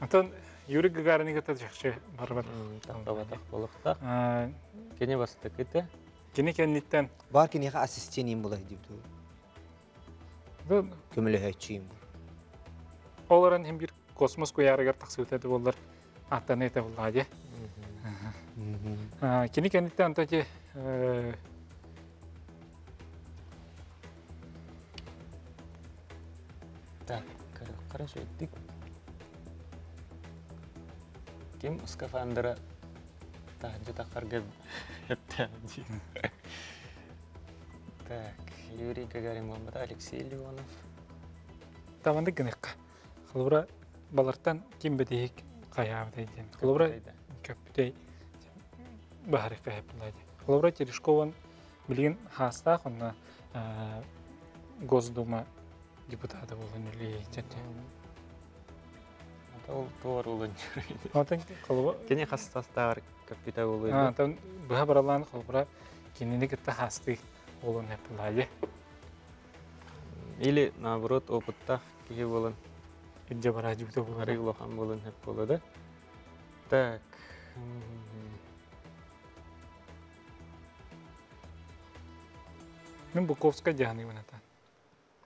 Антон Юрий Гагарины кытта чахчы барбат. Барбатах буолуохтаах. Кини бастакыта. Кини кэнниттэн Бар киниэхэ ассистент була дип көмөлөһөөччү бу. Ол оран хим бир космос куйаарыгар тахсыбыта это боллар аттаны это буллаа дии. Кини кэнниттэн онто ти Так, хорошо, иттик. Ким скафандра таһырдьа таххарга Так, Юрий Гагарин буолбата, Алексей Леонов. Табанды гыныкка. Холобура балартан ким бэтиһик хайаабытай диэн. Холобура көппүтэй баһарыкка хэппилай диэн. Холобура Терешкован билигин хаастаах онно Госдума депутата буолан үлэлии Ол туор улун. Отон холобура Кини хастастааҕар көппүтэ буолуй. Антон быһа баралаан холобура кинини кытта хаастыы буолуон хэппилай Или наоборот опыттаах киһи буолан Илдьэ бараадьыбыта буолар. Арый улахан буолан хэп буола да. Так. Мин Буковскай дьаһаныыбын ата.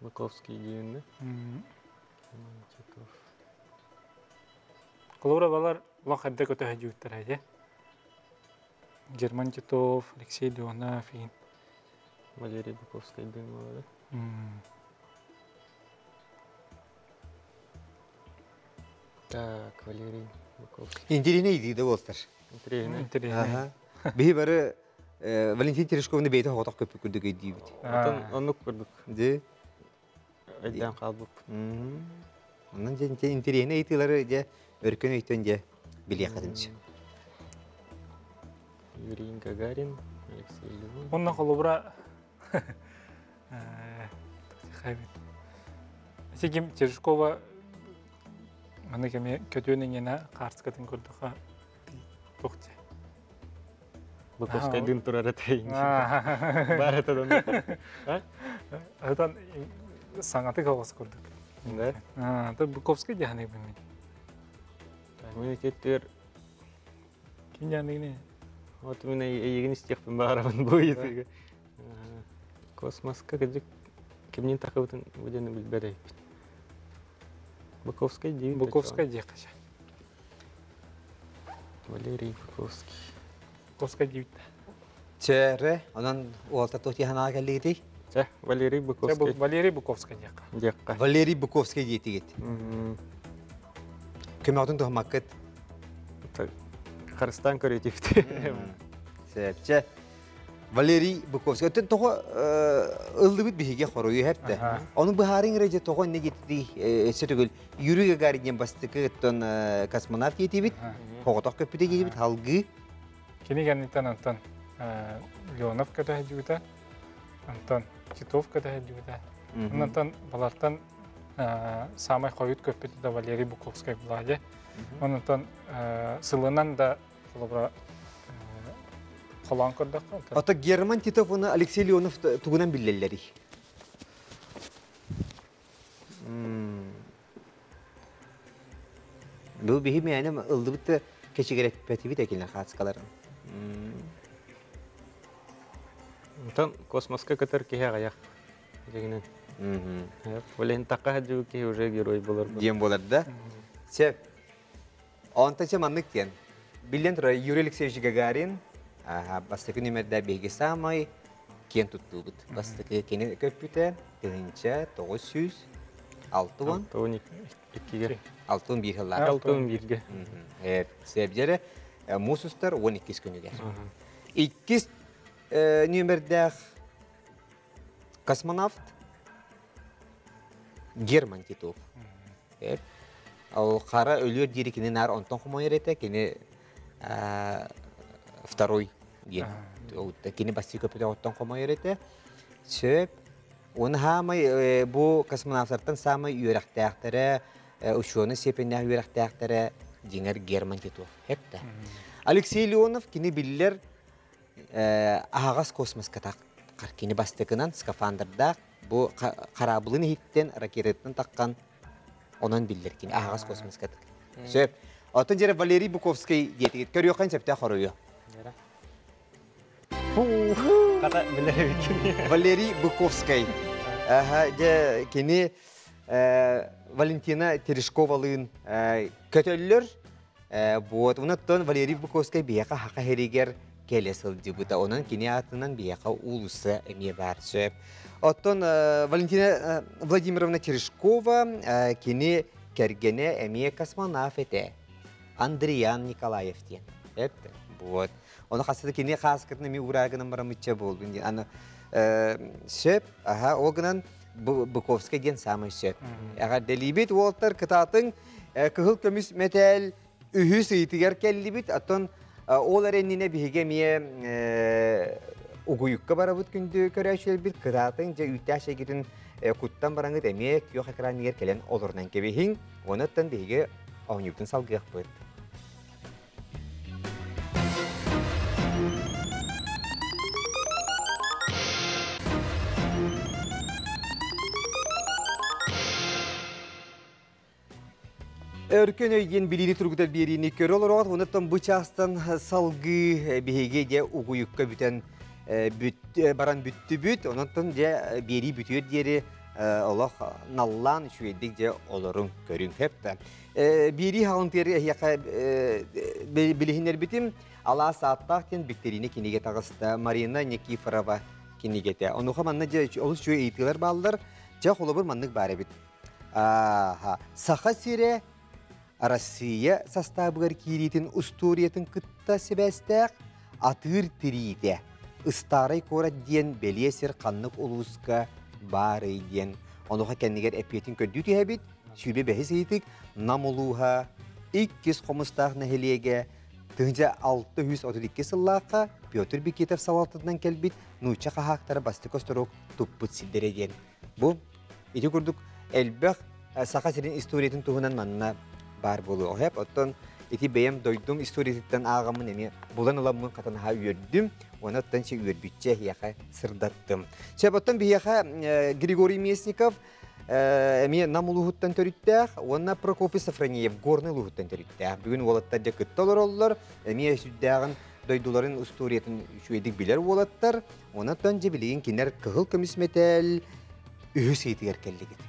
Быковский диэн да? Холобура балар лох эрдэ көтөһө дьүүттэрэ дьэ. Герман Титов, Алексей Леонов иин. Валерий Быковский диэн буолар. Так, Валерий Быковский. Интириэнэ идии да буолтар. Интириэнэ. Интириэнэ. Биһи бары Валентин Терешковны бэйэтэ соҕотох көппүт курдук өйдүүбүт. Отон оннук курдук. Дьэ. Өйдөөн хаалбыппыт. Онон дьэ интэриэһинэй ыйытыылары дьэ өркөн өйтөн дьэ билиэххитин сөп. Юрий Гагарин, Алексей Львов. Онно холобура Сигим Терешкова маны кэми көтүөн иҥэнэ хаартыскатын көрдөхө туох дии. Быковскайдыын турар этэйин. Баар этэ Атан саҥатык оҕус курдук. Да. То Быковскай дьаһаныыбын мин. Мин ититтер Ким дьаһаныгын Вот мин эйигин истиэхпин баарабын бу ыйытыыга. Космоска кыдьык кимнин тахыбытын бу диэни билбэт эбиппин. Быковскай диибит. Быковскай диэххэ. Валерий Быковский. Быковскай диибит. Чээрэ, онон уолта туох тиһанаға кэллигитий? Чэ, Валерий Быковский. Валерий Быковский диэххэ. Диэххэ. Валерий Быковский диэтигит. Көмөҕүтүн туһаммаккыт. Харыстаан көрүтүбүт. Сөпчэ. Валерий Быковский. Өттен тоҕо ыллыбыт биһиги хоруйу хэпте. Ону быһаарыҥ эрэ дьэ тоҕо инне гиттии өссө төгүл Юрий Гагарин диэн бастакы оттон космонавт диэтибит. Хоҕотох көппүтэ диэтибит халгыы. Кини кэнниттэн онтон Леонов көтөһүдьүбүтэ. Антон Титов көтөһүдьүбүтэ. Онтон балартан самай хойут көппүтэ да Валерий Буковскай буладе. Онтон сылынан да холобура холоон көрдөххө. Ото Герман Титов уонна Алексей Леонов тугунан биллэллэрий? Бу биһи мээнэ ылдыбыт да кэчигирэппэтибит экинэ хаацкаларын. Онтон космоска көтөр киһи аҕыйах. Дьигинэн. Блин, таққа сылдьыбыт киһи уже герой болор. Диэн буолар да. Сөп. Онтон чэ маннык диэн. Биллэн турар, Юрий Алексеевич Гагарин бастакы нүмердэ биһиги саамай киэн туттуубут. Бастакы кини көппүтэ 1960 62-ге. 61 сыллаах. 61-ге. Сэбдьэрэ муус устар 12 күнүгэр. Иккис нүмердээх космонавт Герман Титов. Ол хара өлүөр диэри кини наар онтон хомойор этэ, кини второй диэн. Кини бастыы көппүтэ оттон хомойор этэ. Сөп. Оны хаамай бу космонавтартан саамай үөрэхтээхтэрэ, учуонай степеннээх үөрэхтээхтэрэ дьиҥэр Герман Титов. Хепте. Алексей Леонов кини биллэр аһаҕас космоска кини бастакынан скафандрдаах бу хараабылын иһиттэн ракетаттан таххан онон биллэр кини аһаҕас космоска сөп. Оттон дьэрэ Валерий Буковский диэтигит көрүөххэ сөптөөх хоруйу. Хата билэр эбиккин. Валерий Быковскай. Дьэ кини Валентина Терешковалыын көтөллөр. Вот, онон Валерий Быковскай биһиэхэ хаха иһэригэр кэлэ сылдьыбыта. Онон кини аатынан биһиэхэ уулусса эмиэ баар сөп. Оттон Валентина Владимировна Терешкова кини кэргэнэ эмиэ космонавт этэ. Андриан Николаев диэн. Это вот. Ону хаста да кини хааскытын эмиэ уураа гынан бараммычча буолдун диэн. Аны сөп, аха, ол гынан Быковскай диэн саамай сөп. Эҕэрдэлиибит уолтар кытаатыҥ кыһыл көмүс мэтээл үһүс ыйытыгар кэллибит. Оттон ол эрэ иннинэ биһиги эмиэ угуйукка барабыт күндү көрөөччүлэрбит кытаатыҥ дьэ үүттээх чэйгитин куттан бараҥыт эмиэ күөх экран кэлэн олорунан кэбиһиҥ. Онуттан биһиги оонньуубутун салгыахпыт. Өркөн өй диэн билиини тургутар биэриини көрө олороҕут. Онуттан бу чаастан салгыы биһиги дьэ угуйукка бүтэн баран бүттүбүт. Онуттан дьэ биэрии бүтүөр диэри олох наллаан үчүгэйдик дьэ олоруҥ көрүҥ хэп. Биэрии хаҕынтыары эһиэхэ билиһиннэрбитим Алаас ааттаах диэн биктэриинэ кинигэ таҕыста Марина Никифорова кинигэтэ. Онуоха манна дьэ олус үчүгэй ыйытыылар бааллар. Дьэ холобур маннык баар эбит. Саха сирэ Россия састаабыгар киириитин устуоруйатын кытта сибээстээх атыыр тириитэ Ыстаарай куорат диэн бэлиэ сир ханнык улууска баарый диэн онуоха кэннигэр эппиэтин көрдүү түһэбит. 25 ыйытык Нам улууһа иккис Хомустаах нэһилиэгэ 1632 сыллаахха Петр Бикитов салалтатынан кэлбит нуучча хаһаактара бастакы остуруок туппут сирдэрэ диэн. Бу ити курдук элбэх Саха сирин историятын туһунан манна баар буолуо. Оһеп, оттон ити бэйэм дойдум историятыттан ааҕаммын эмиэ булан ыламмын хатанаһа үөрдүм. Уонна оттон чи үөрбүччэ эһиэхэ сырдаттым. Сөп, оттон биһиэхэ Григорий Местников эмиэ Нам улууһуттан төрүттээх уонна Прокопий Софронеев Горнай улууһуттан төрүттээх. Бүгүн уолаттар дьэ кытта олороллор. Эмиэ сүрдээҕин дойдуларын устуоруйатын үчүгэйдик билэр уолаттар. Онон дьэ билигин кинилэр кыһыл көмүс мэтээл үһүс ыйытыгар кэллигит.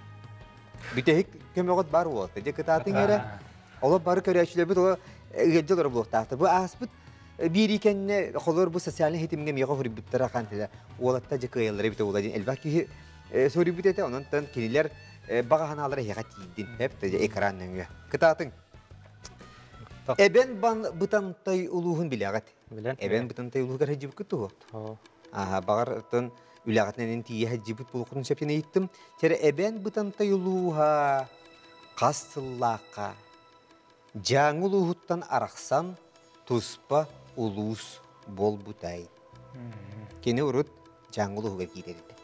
Бүтэһик көмөҕүт бар уолаттар. Дьэ кытаатыҥ эрэ. Олор бары көрөөччүлэрбит олор ыалдьа олорор буолуохтаахтар. Бу ааспыт Биир кэннэ холор бу социальный хитимҥэ миэхэ хоруйбуттара хаантыла уолатта дьэ кыайаллара эбитэ буолла диэн элбэх киһи соруйбут этэ. Онон кинилэр баҕа санаалара эһиэхэ тиийдин. Эп экран нөҥүө. Кытаатыҥ. Эбэн бан Бытантай улууһун билэҕит. Эбэн Бытантай улууһугар сылдьыбыккыт туһу? Аха, баҕар оттон үлэҕитинэн тиийэ сылдьыбыт буолуоххутун сөптөн ыйыттым. Чэрэ Эбэн Бытантай улууһа хас сыллаахха Дьааҥы улууһуттан арахсан туспа улуус буолбутай. Кини урут Дьааҥы улууһугар киирэр этэ.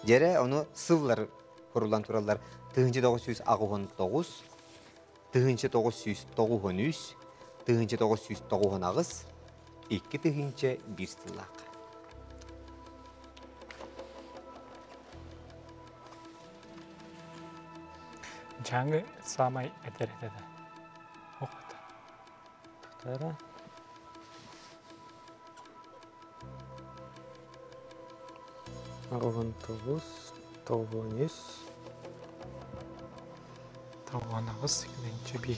Дьэрэ ону сыллар курулан тураллар 1989, 1993, 1998, 2001 сыллаах. Дьааҥы саамай этэр этэ да. Охота. Тара. 89, 93. 98, 201.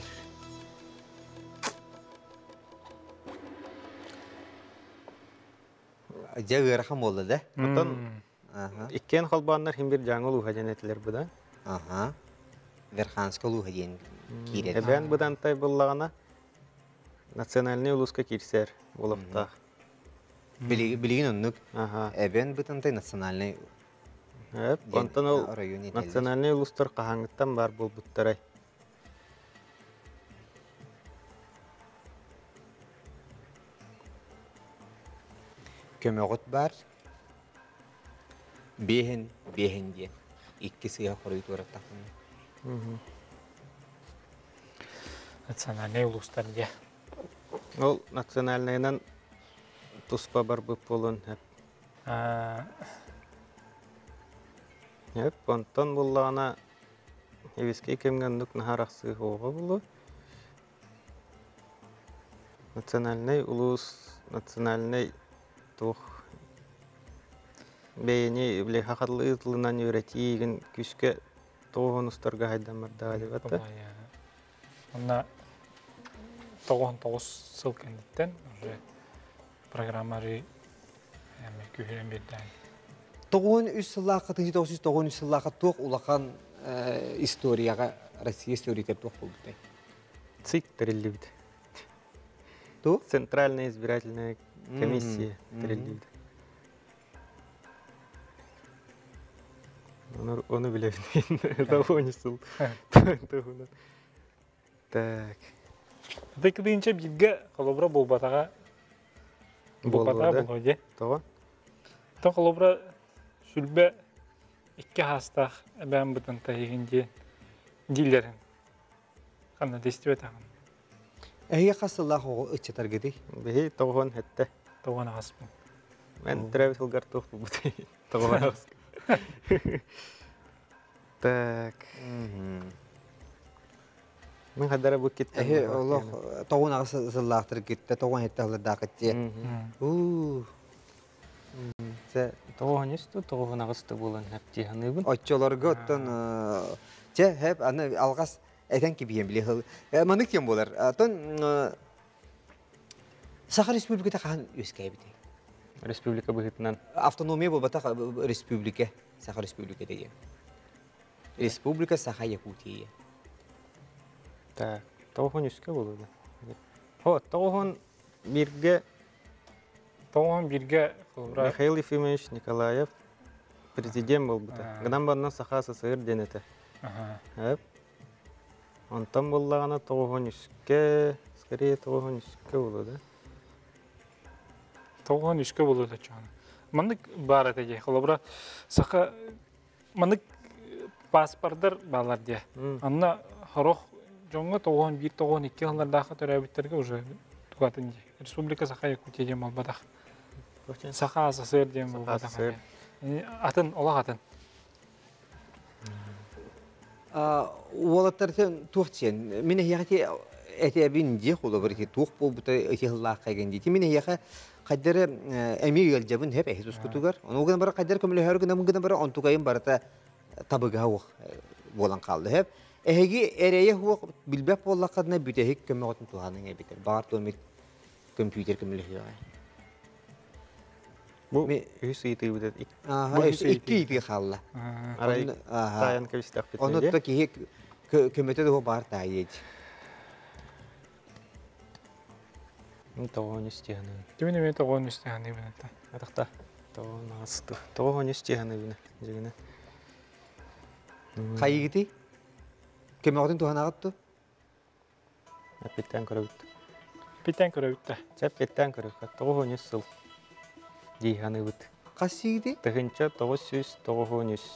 Дьэ ыарахан буолла да? Оттон иккиэн холбооннор хим бир Дьааҥы улууһа диэн этилэр бу да. Аха. Верханскай улууһа диэн киирэр. Эбээн Бытантай буллаҕына национальный улууска киирсэр буолуохтаах. Билигин оннук Эбээн Бытантай национальный Онтон ол национальный улуустар хаһааҥҥыттан баар буолбуттарай? Көмөҕүт баар. Биэһин, биэһин диэн. Икки сыыһа хоруй туораттахпына. Национальнай улуустар диэ. Ол национальнайынан туспа барбыт буолуон сөп. Сөп, онтон буллаҕына Эбискэй кэмҥэ оннук наһаа арахсыы суоҕа буолуо. Национальнай улуус, национальнай туох бэйэни били хахалыы тылынан үөрэтии игин күүскэ тоҕуһун устарга хайдаммардаҕа дебат да. Онно 99 сыл кэнниттэн уже программары күүһүрэн биэрдээн. 93 сыллаахха, 1993 сыллаахха туох улахан историяҕа, Россия историятыгар туох буолбутай? ЦИК тэриллибит. Ту? Центральная избирательная комиссия тэриллибит. Ону билэбин. Того не сыл. Так. Дыкдыынча бииргэ холобура буолбатаҕа буолбатаҕа буолуо дии. Тоҕо? То холобура сүлбэ икки хаастаах эбээн бытанта иһин диэн дииллэрин ханна да истибэтэҕим. Эһиги хас сыллаах оҕо ыччатаргытый? Биһи тоҕуһун хэттэ. Тоҕуон аҕаспын. Мен төрөөбүт сылгар туох булбутай? Тоҕуон аҕыс. Так. Мин хадара бу кит Эһи олох тоҕун аҕыс сыллаахтар китте тоҕун хетте сыллардаах китте. Уу. Тоҕуһун үсту, тоҕуһун аҕысты буолан хэптии саныыбын. Оччолорго оттон чэ хэп аны алҕас этэн кибиһиэн били хыл манык кем буолар. Оттон Саха Республиката хаһан үөскээбитий? Республика быһыытынан. Автономия буолбатах республика, Саха Республиката диэн. Республика Саха Якутия. Так, тоҕуһун үскэ буолуо. Хо, тоҕуһун бирге Тоҕуһун бирге Михаил Ефимович Николаев президент буолбута. Гынан баран Саха СССР диэн этэ. Эп. Онтон буоллаҕына тоҕуһун үскэ, скорее тоҕуһун үскэ буолуо да. Тоҕуһун үскэ буолуо да чоҕун. Маннык баар этэ дии. Холобура, саха маннык паспордар баалар дии. Анна хорох дьоҥҥо тоҕуһун биир тоҕуһун икки сыллардаахха төрөөбүттэргэ уже тугатын дии. Республика Саха Якутия диэн буолбатах. Саха СССР диэн буолбатах. Атын, олох атын. Уолаттар туох диэн, мин эһиэхэ этэбин дии холобур ити туох буолбута ити сыллаахха ген дии. Мин эһиэхэ хайдары эмиэ ыалдьабын хэп эһи тускутугар. Ону гынан бара хайдар көмөлөһөр гынан гынан бара онтукайым барыта табыгаһа уох буолан хаалды хэп. Эһиги эрэйэ хуох билбэт буоллаххытына бүтэһик көмөҕүтүн туһаныҥ эбитер. Баар туомит Компьютер көмөлөһүөҕэ. Бу үһүс ыйытыыбыт икки ыйытыы хаалла. Арай таайан кэбистэхпит. Ону то киһи көмөтө да баар таайыт. Тоҕон истиһаны. Түмүн эме тоҕон истиһаны бинета. Атахта тоҕон асты. Тоҕон истиһаны бина. Жигине. Хайыгыты? Көмөҕүтүн туһанаҕыт ту? Эппиттэн көрөбүт. Эппиттэн көрөбүт да. Эппиттэн көрөбүт. 93 сыл дии саныыбыт. Хас сииди? 1993.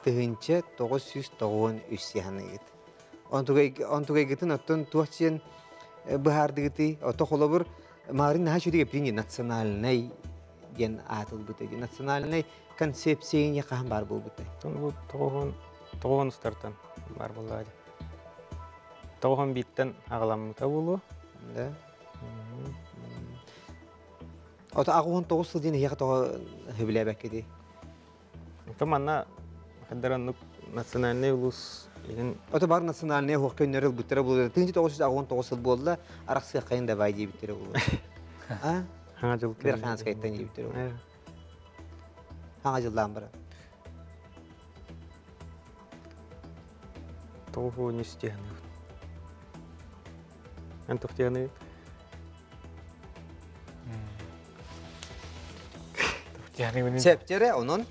1993 саныыгыт. Онтугайгытын оттон туох диэн быһаардыгытый? Ото холобур Марын наһаа үчүгэй эппитин национальнай диэн аатылбыта. Национальнай концепция хаһан баар буолбута? Бу тоҕуһун устартан баар буолла. Тоҕуһун бииртэн аҕаламмыта буолуо. Да. Ото 69 сыл диэн эһиэхэ тоҕо сөбүлээбэккитий? Ото манна хаддар национальный улус игин Ото бар национальный хуох көннөр ылбыттара буолуо. 1969 сыл буолла, арахсыаххайын давай диэбиттэрэ буолуо. А? Хаҥа жыл. Верханскайтан диэбиттэрэ буолуо. Хаҥа жыллаан баран. 93 диэн. Эн тохтияны. Септере онон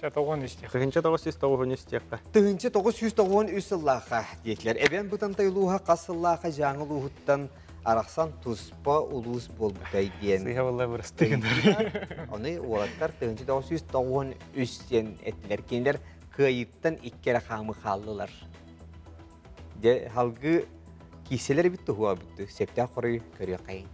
1993 диэххэ. 1993 сыллаахха диэтилэр. Эбэн Бытантай улууһа хас сыллаахха Дьааҥы улууһуттан арахсан туспа улуус буолбутай диэн. Сыыһа буолла бырастыы гынар. Ону уолаттар 1993 диэн эттилэр. Кинилэр кыайыыттан икки эрэ хаамы хааллылар. Дьэ, халгыы кииссэлэр эбит туһуа бүттү. Септээх хоруй көрүөххэйин.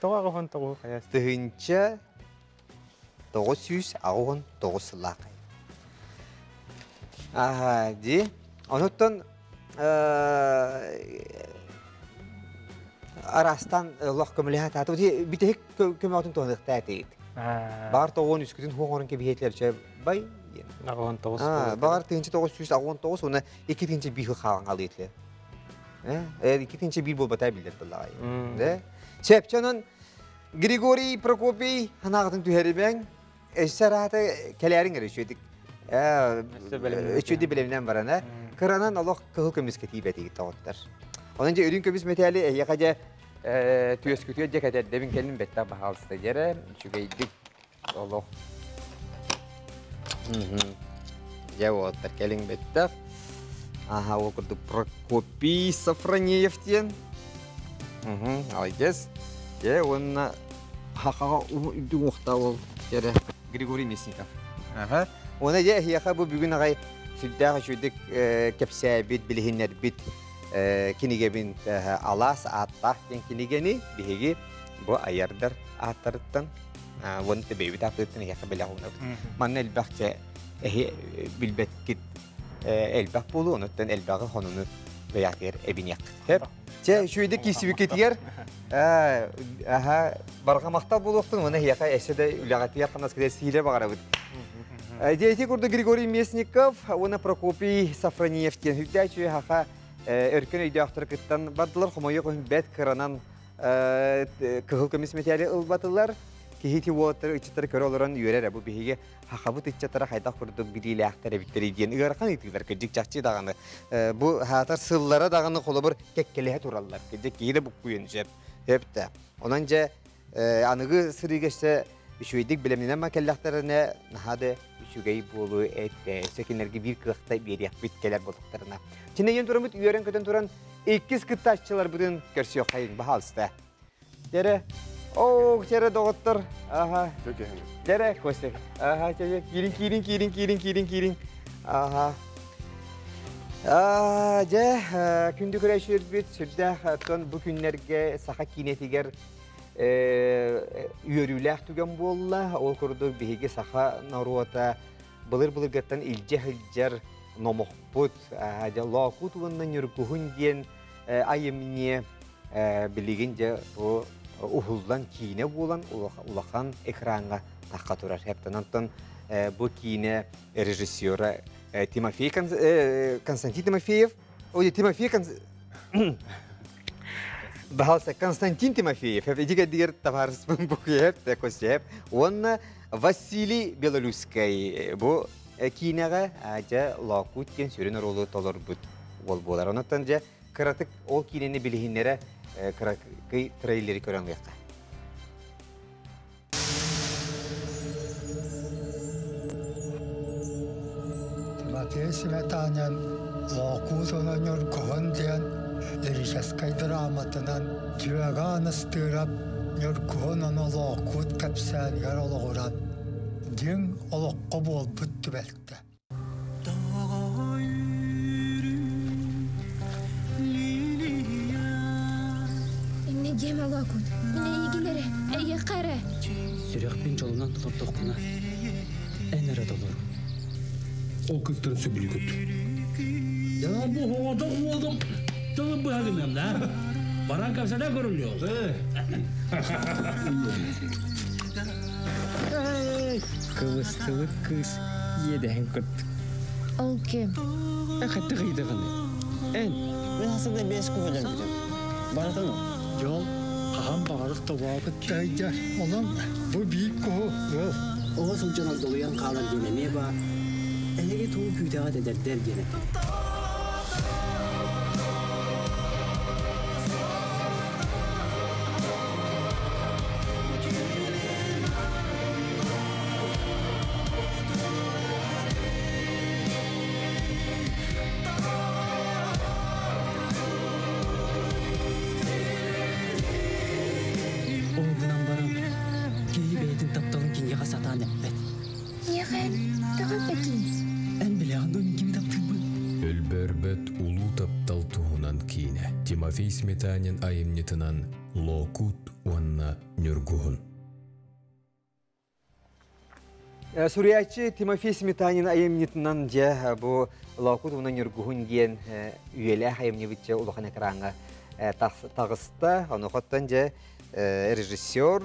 Тоҕо аҕыһын тоҕу хайас. 1989 сыллаахай. Аха, ди. Онуттан араастан лох көмөлөһө тааты. Битиһик көмөтүн туһаныахтаа этигит. Баар тоҕуон үскүтүн хуоҥорун кэбиһиэтилэр чэ бай диэн. 89. Баар 1989 уонна 2001 хаалан хаалыы этилэр. 2001 буолбата биллэр буоллаҕай. Да? Чэпчэ онон Григорий Прокопий ханаағытын түһэрибэҥ өссө араата кэлээриҥ эрэ үчүгэй үчүгэй билэминэн баран э кыранан олох кыһыл көмүскэ тиийбэтигит тоҕоттор. Онон дьэ үрүҥ көмүс мэтээли эһиэхэ дьэ түөскүтүгэр дьэ кэтэрдэбин кэлин бэттэх баһаалыста дьэрэ үчүгэйдик олох дьэ уолаттар кэлин бэттэх аха ол курдук Прокопий Сафронеев диэн молодец дьэ уонна хахаҕа үрдүк уохта ол дьэрэ Григорий Мясников аха уонна дьэ эһиэхэ бу бүгүн аҕай сүрдээх үчүгдүк кэпсээбит билиһиннэрбит кинигэбин Алаас ааттаах диэн кинигэни биһиги бу айардар ааттарыттан уонна бэйэбит ааттарыттан эһиэхэ бэлэх уунабыт. Манна элбэх чэ эһи билбэткит элбэх буолуу, онуттан элбэҕи хонуну бэйэҕитигэр эбиниэххит. Чэ, үчүгэйдик киирсибиккитигэр аха барҕа махтал буолуохтун уонна эһиэхэ эссе да үлэҕитигэр хамнаскытыгар сиилэ баҕарабыт. Дети курдук Григорий Местников уонна Прокопий Сафрониев диэн үрдээх үчүгэй хаха өркөн өйдөөхтөр кыттан бардылар. Хомойуох иһин бэт кыранан кыһыл көмүс мэтээли ылбатылар. Киһи ити уолаттары ыччаттары көрө олорон үөрэр бу биһиги хахабыт ыччаттара хайдах курдук билиилээхтэр эбиттэрий диэн ыарахан ыйытыылар кырдьык чахчы даҕаны бу хаатар сыллара даҕаны холобур кэккэлэһэ тураллар кырдьык киһи да буккуйан сөп сөп да онон дьэ аныгы сырыыга өссө үчүгэйдик бэлэмнэнэн ма кэллэхтэринэ наһаа да үчүгэй буолуо этэ өссө кинилэргэ биир кыахта биэриэхпит кэлэр буоллахтарына чинэйэн тураммыт үөрэн-көтөн туран иккис кыттааччыларбытын көрсүөххэйиҥ баһаалыста Дьэрэ оо дьэрэ доҕоттор аха дьэрэ Костя аха киирин киирин киирин киирин киирин киирин аха дьэ күндү көрөөччүлэрбит сүрдээх оттон бу күннэргэ саха киинэтигэр үөрүүлээх түгэн буолла. Ол курдук биһиги саха норуота былыр-былыргаттан илдьэ сылдьар номохпут Лоокут уонна Ньургуһун диэн айымньы билигин дьэ бу уһуллан киинэ буолан улахан экраҥҥа тахха турар. Онтон бу киинэ режиссера Тимофей Константин Тимофеев, ой, Тимофей Баһалса Константин Тимофеев, эдигер товарыспын букуеп, косеп, уонна Василий Белолюбскай бу киинэҕэ дьэ Лоокуут диэн сүрүн оруолу толорбут уол буолар. Онуттан дьэ кыратык ол киинэни билиһиннэрэ кыракый трейлери көрөн ылыахха. Тимофей Сметанин Лоокуут Ньургуһун диэн лирическэй драматынан Дьүөгэ Анастыырап Ньургуһун ону Лоокуут кэпсээнигэр олоҕуран дьиҥ олоххо буолбут түбэлтэ. Инне диэмэ Лоокуут, мин эйигин эрэ, эйиэхэ эрэ. Сүрэхпин дьолунан толордохпуна, эн эрэ толор. Ол кыстарын сөбүлүүгүт. Я бу оҕото уолум тылын быһа гыныам да. Баран кэпсэтэ көрүлүө. Кыбыстыбыт кыыс иэдэһин кырдык. Ол ким? Хатты кыйдыгыны. Эн. Мен хасыда бес күһөлөрбүтүм. Барытын Дьол хаһан баҕарар тобообут дайдьа. Онон бу биир куһу ыал. Оҕо сылдьан огдолуйан хаалар диэн эмиэ баар. Эһиги туу күүтэҕит эдэрдэр диэн этэ. Ол гынан баран, киһи бэйэтин тапталын киниэхэ сатаан эппэт. Миэхэ тоҕо эппэтий? Эн билэҕин дуо мин кими таптыырбын? Өлбөөрбөт улуу таптал туһунан киинэ Тимофей Сметанин айымньытынан Лоокуут уонна Ньургуһун. Суруйааччы Тимофей Сметанин айымньытынан дьэ бу Лоокут уонна Ньургуһун диэн үйэлээх айымньыбыт улахан экраҥҥа таҕыста. Онуохаттан дьэ режиссер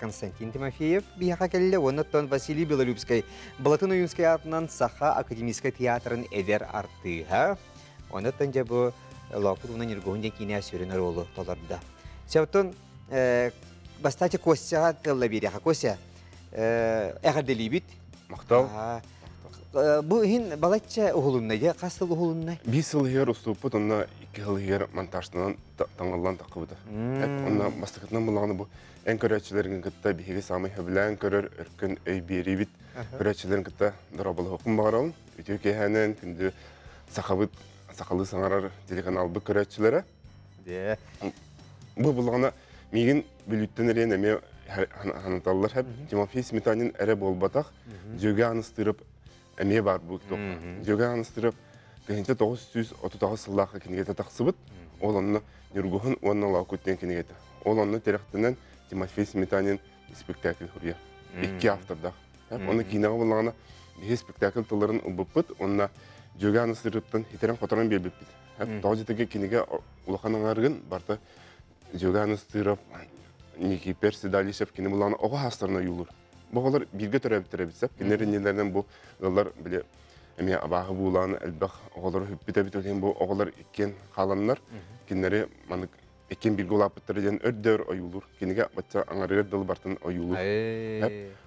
Константин Тимофеев биһиэхэ кэллэ уонна оттон Василий Белолюбскай Былатын Ойуунскай аатынан Саха академическай театрын эдэр артыыһа. Онуттан дьэ бу Лоокут уонна Ньургуһун диэн киинэ сүрүн оруолу толордо. Септон бастаачы Костяҕа тылла биэриэхэ. Костя, эҕэрдэлиибит. Махтал. Бу иһин балачча уһулунна дьэ, хас сыл уһулунна? Биир сыл иһигэр уступпут, онно икки сыл иһигэр монтажтанан таҥыллан таххыбыта. Онно бастакытынан буллаҕына бу эн көрөөччүлэргин кытта биһиги саамай сөбүлээн көрөр өркөн өй биэриибит. Көрөөччүлэрин кытта дорооболоһуохпун баҕарабын. Үтүө киэһээнэн күндү сахабыт сахалыы саҥарар телеканалбыт көрөөччүлэрэ. Бу буллаҕына миигин Бүлүүттэн эриэн эмиэ ханаталлар хэп. Тимофей Сметанин эрэ буолбатах. Дьүөгэ Анастырып эмиэ баар бу Дьүөгэ Анастырып 1938 сыллаахха кинигэтэ тахсыбыт. Ол онно Ньургуһун уонна Лоокут диэн кинигэтэ. Ол онно тирэхтэнэн Тимофей Сметанин спектакль суруйар. Икки автордаах. Оны киинэҕэ буллаҕына биһи спектакль тылларын ылбыппыт уонна Дьүөгэ Анастырыптан хитэрэн-хоторон биэрбиппит. Тоҕо дьитигэ кинигэ улахан аҥаарыгын барыта Дьүөгэ Анастыров, Никипер Седалищев кини буллаҕына оҕо хаастарын ойуулуур. Бу оҕолор бииргэ төрөөбүттэр эбит сөп. Кинилэр иннилэринэн бу ыаллар били эмиэ абааһы буулаан элбэх оҕолору сүппүт эбит. Ол иһин бу оҕолор иккиэн хааланнар кинилэри маннык иккиэн бииргэ улааппыттара диэн өр ойуулуур. Кинигэ бачча аҥарыгар дылы бартын ойуулуур.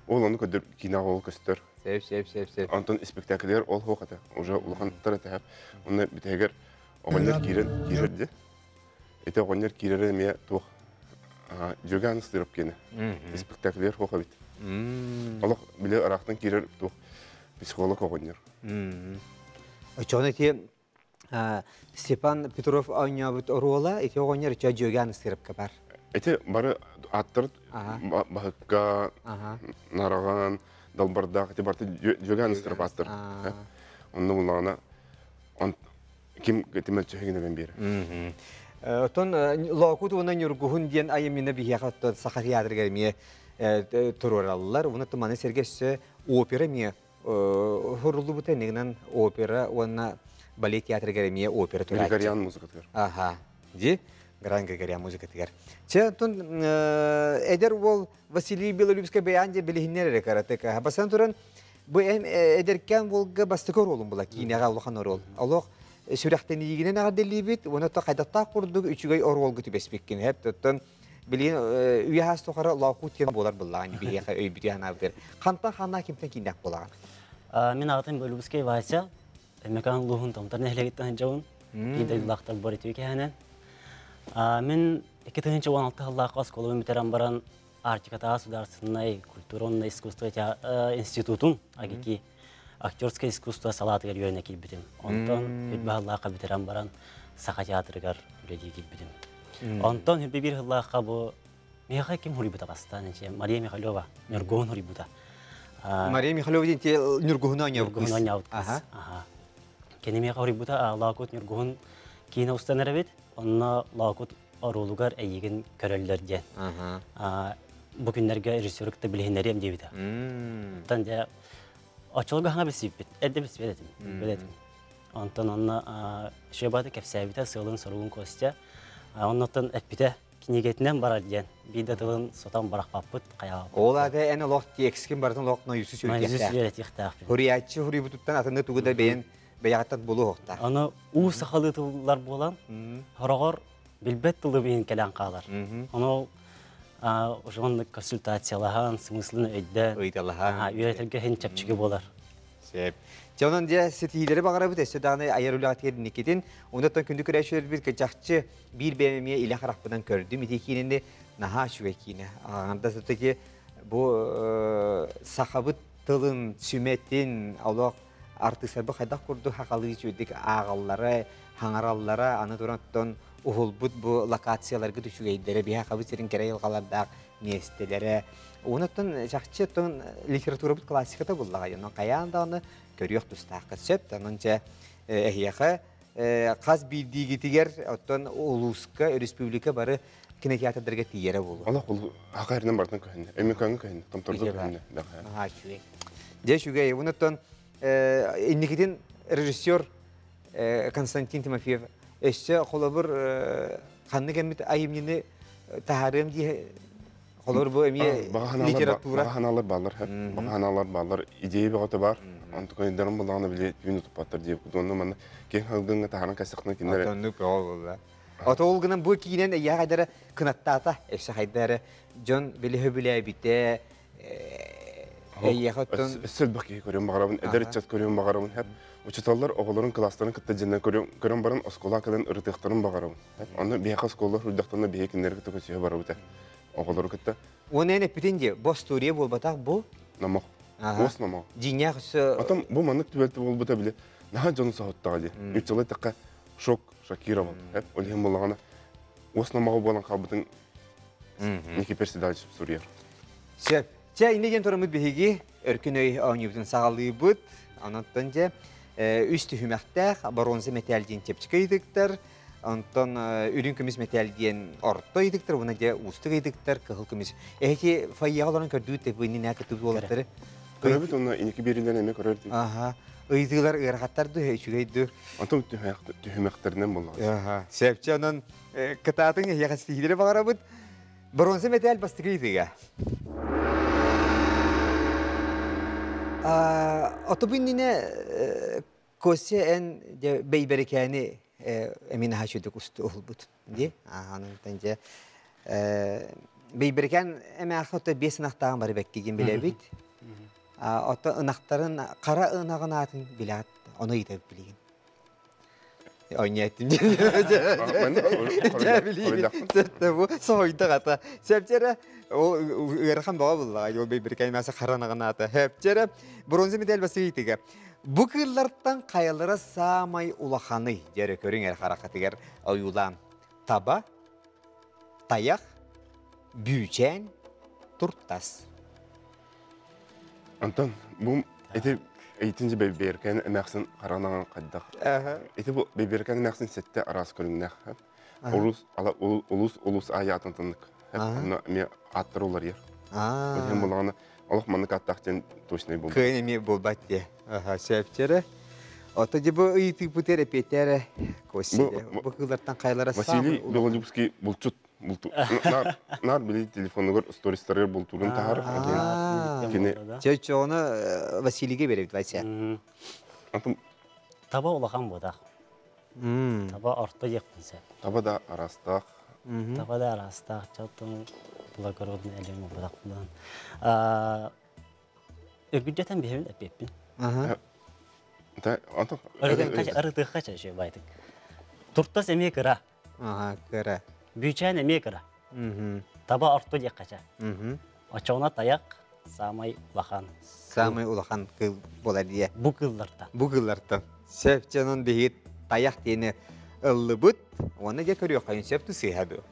Ол ону көдөр киинэҕэ ол көстөр. Сеп, сеп, сеп, сеп. Онтон испэктээкилигэр ол суох этэ. Уже улахантар этэ. Онно бүтэһигэр оҕонньор киирэн киирэрди. Ити оҕонньор киирэрэ эмиэ туох Дьүөгэ Анастыров киэнэ. Испэктээкилигэр суох эбит. Олох били ыраахтан киирэр туох психолог оҕонньор. Оччоҕуна ити Степан Петров оонньообут оруола ити оҕонньор ичэ Дьүөгэ Анастыровка бар. Ити бары аттар баһыкка, нараҕан, далбардаах ити барыта Дьүөгэ Анастыров аттар. Онно буллаҕына ким мөлчөһүгүнэн биэрэр. Оттон Лоокут уонна Ньургуһун диэн айымньыны биһиэхэ оттон Саха театрыгар эмиэ туруораллар. Уонна маны сэргэ өссө опера эмиэ Хуруллубута иннигинэн опера уонна балет театрыгар эмиэ опера турааччы. Григорян музыкатыгар. Аха. Ди Гран Григорян музыкатыгар. Чэ, оттон эдэр уол Василий Белолюбскай бэйээн дьэ билиһиннэр эрэ каратык. Бастан туран Бу эдэркээн буолга бастакы оруолум була киинэҕэ улахан оруол. Олох сүрэхтэниигинэн эҕэрдэлиибит, уонна то хайдахтаах курдук үчүгэй оруолга түбэспиккин. Хэп оттон билигин үйэ хаас тухары лоокуут диэн буолар буллаҕын биһиэхэ өйбүтү санаабытыгар. Хантан ханна кимтэн кииннээх буолаҕын? Мин аатым Бөлүбүскэй Вася, Өймөкөөн улууһун Томтор нэһилиэгиттэн сылдьабын. Биир дойдулаахтар бар үтүө кэһэнэн. Мин 2016 сыллаахха оскуолабын бүтэрэн баран Арктикатааҕы судаарыстыбаннай культура уонна искусство институтун АГИКИ актерское искусство салаатыгар үөрэнэ киирбитим. Онтон үрбэ сыллаахха бүтэрэн баран Саха театрыгар үлэлии киирбитим. Онтон үрбэ биир сыллаахха бу миэхэ ким хуруйбута бастаан Мария Михайлова Ньургуһун хуруйбута. Мария Михайлова диэн Ньургуһуну оонньообут кыыс. Ньургуһуну оонньообут кыыс. Кини миэхэ хуруйбута Лоокут Ньургуһун киинэ устан эрэбит. Онно Лоокут оруолугар эйигин көрөллөр диэн. Бу күннэргэ режиссеру кытта билиһиннэриэм диэбитэ. Оттон дьэ оччолорго хаҥа билсибиппит. Эрдэ билсибэт этим. Билбэт этим. Онтон онно Шебаты кэпсээбитэ, сыалын-соругун Костя. Оннуттан эппитэ, кинигэтинэн барар диэн. Биир да тылын сотон барахпаппыт, хайаабаппыт. Ол аата эн олох текскин барытын олох нойусу сүрүтиэхтээх. Сүрүтиэхтээхпин. Хуруйааччы хуруйбутуттан атыны тугу да бэйэн бэйэҕиттэн булуохтаах. Аны уу сахалыы тыллар буолан, хороҕор билбэт тылым иһин кэлэн хаалар. Ону уже оннук консультациялаһан, смыслын өйдөөн, ыйталаһан, үөрэтэргэ иһин чэпчэки буолар. Сөп. Дьэ онон дьэ ситиһиилэри баҕарабыт өссө даҕаны айар үлэҕитигэр инникитин. Онтон күндү көрөөччүлэрбит чахчы биир бэйэм эмиэ илэ харахпынан көрдүм. Ити киинэни наһаа үчүгэй киинэ. Анда все-таки бу сахабыт тылын, сүмэтин, олох артыыстарбыт хайдах курдук хахалыы үчүгэйдик ааҕаллара, хаҥараллара, аны туран оттон уһулбут бу локацияларгыт үчүгэйдэрэ, биһи хабыт сирин кэрэ айылҕалардаах миэстэлэрэ. Онон чахчы оттон литературабыт классиката буллаҕа, онон хайаан даҕаны көрүөх тустаахха сөп. Онон дьэ эһиэхэ хас биирдиигитигэр оттон улууска, республика бары кинотеатрдарга тиийэрэ буолуо. Олох хака эринэн бартан көһүннэ. Өймөкөөҥҥө көһүннэ, Томторго көһүннэ. Наһаа үчүгэй. Дьэ үчүгэй. Онон инникитин режиссер Константин Тимофеев өссө холобур ханнык эмит айымньыны таһаарыам дии холобур бу эмиэ литература баҕа санаалар бааллар баҕа санаалар бааллар идея бөҕөтө бар онтукайдарым буллаҕына били түүн утуппаттар диэбит онно манна киэҥ халгыҥҥа таһааран кэсэхтэн кинилэр оннук бөҕө буолла Ото ол гынан бу киинэн эйиэхэ хайдара кынаттаата өссө хайдара дьон били хөбүлээбитэ эйиэхэ оттон өссө элбэх киһи көрүөн баҕарабын эдэр ыччат көрүөн баҕарабын хэп учууталлар оҕолорун кылаастарын кытта дьиннэн көрөн баран оскуола кэлэн ырытыахтарын баҕарабын онно биһиэхэ оскуола үрдэхтэринэ биһиги кинилэри кытта көсүһэ барабыт оҕолору кытта Уонна эн эппитин дии, бу остуоруйа буолбатах бу. Номох. Уос номох. Дьиҥнээх өссө... Потом бу маннык түбэлтэ буолбута били наһаа дьону соһуттаҕа дии. Нууччалыы эттэххэ шок шокировал. Ол иһин буоллаҕына уос номоҕо буолан хаалбытын Никита Седалищев суруйар. Сөп. Чэ, инньэ диэн тураммыт биһиги өркөн өй оонньуубутун саҕалыыбыт. Онон дьэ үс түһүмэхтээх боруонса мэтээл диэн чэпчэки ыйытыктар, онтон үрүҥ көмүс мэтээл диэн орто ыйытыктар, уонна дьэ уустук ыйытыктар, кыһыл көмүс. Эһиги фойеҕа олорон көрдүүт да бу иннинэ кыттыбыт уолаттары. Көрөбүт уонна инники биэриилэрин эмиэ көрөр Аха. Ыйытыылар ыарахаттар дуу, үчүгэй дуу? Онтон түһүмэхтэринэн буоллаҕа. Аха. Сөпчө онон кытаатыҥ эһиэхэ ситиһиилэри баҕарабыт. Бронза мэтээл бастакы ыйытыыга. Отобу иннинэ Костя эн дьэ бэйбэрикээни эмин аһа үчүгдүк усту уһулбут дии. Анантан дьэ бэйбэрикээн эмээххэ ото биэс ынахтааҕын бары бэккигин билэбит. Ото ынахтарын хара ынаҕын аатын билэҕит ону ыйытабыт билигин. Ойнеттим. Дьэ билигин. Бу соһуйдах ата. Сөпчэрэ ол ыарахан баҕа буллаҕа. Ол бэйбэрикээн эмээхсе хара ынаҕын аата. Сөпчэрэ бронза медаль басыйтыга. Бу кыыллартан хайалара саамай улаханый диэри көрүҥ эр харахатыгар ойуулаан. Таба, тайах, бүүчээн, туртас. Антон, бу ити эйтинчи бэйбэркэн эмээхсин харанаҕын хайдах? Ити бу бэйбэркэн эмээхсин сэттэ араас көрүҥнээх. Улус улус улус аайы тыннык. Онно эмиэ ааттар уларыйар. Ол булаҕына олох маннык аттаах диэн точнай буолбат. Кыайын эмиэ буолбат диэ. Сөпчөрө. Ото дьэ бу ыйытыыппыт эпиэтээрэ Костя. Бу кыыллартан хайлара Василий Белолюбский булчут. Булту нар нар били телефонугар стористарыгар бултуурун таһар. Кини Чөчөөнө Василийге беребит Вася. Антон Таба улахан бодах. Таба орто диэхпин сөп. Таба да арастаах. Таба да арастаах. Чоттон благородный элем бодах булан. Өргүддэтэн биһэбин эппиэппин. Да, антон Арытыхха ча байтык. Туртас эмиэ кыра. Ага, кыра. Бүүчээн эмиэ кыра. Таба орто диэххэ ча. Очоҕуна тайах самай улахан. Самай улахан кыл болар дие. Бу кыллартан. Бу кыллартан. Сөп чанон биһиги тайах диэни ыллыбыт. Уонна дьэ көрүөххэ сөп тусыһа ду.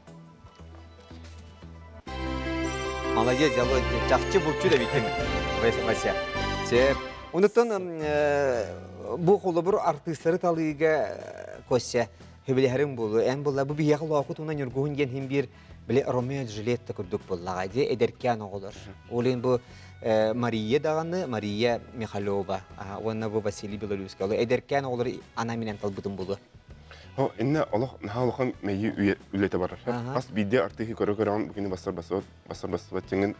Молодец, дьало чахчы булчу да биттин. Вася. Сөп. Онуттан бу холобур артыыстары талыыга Костя хөбүлэһэрин болу. Эн булла бу биһиэхэ лоокут уна ньургуһун диэн хин биир били Ромео Джульетта курдук буллаҕа дии эдэркээн оҕолор. Ол бу Мария даҕаны, Мария Михалева уонна бу Василий Белолюбский. Ол эдэркээн оҕолор ана минэн талбытым булу. О, инне олох наһаа улахан мэйии үлэтэ барар. Хас биирдии артыыһы көрө-көрөҕүн бу кини бассар бассыбат, бассар бассыбат тиҥин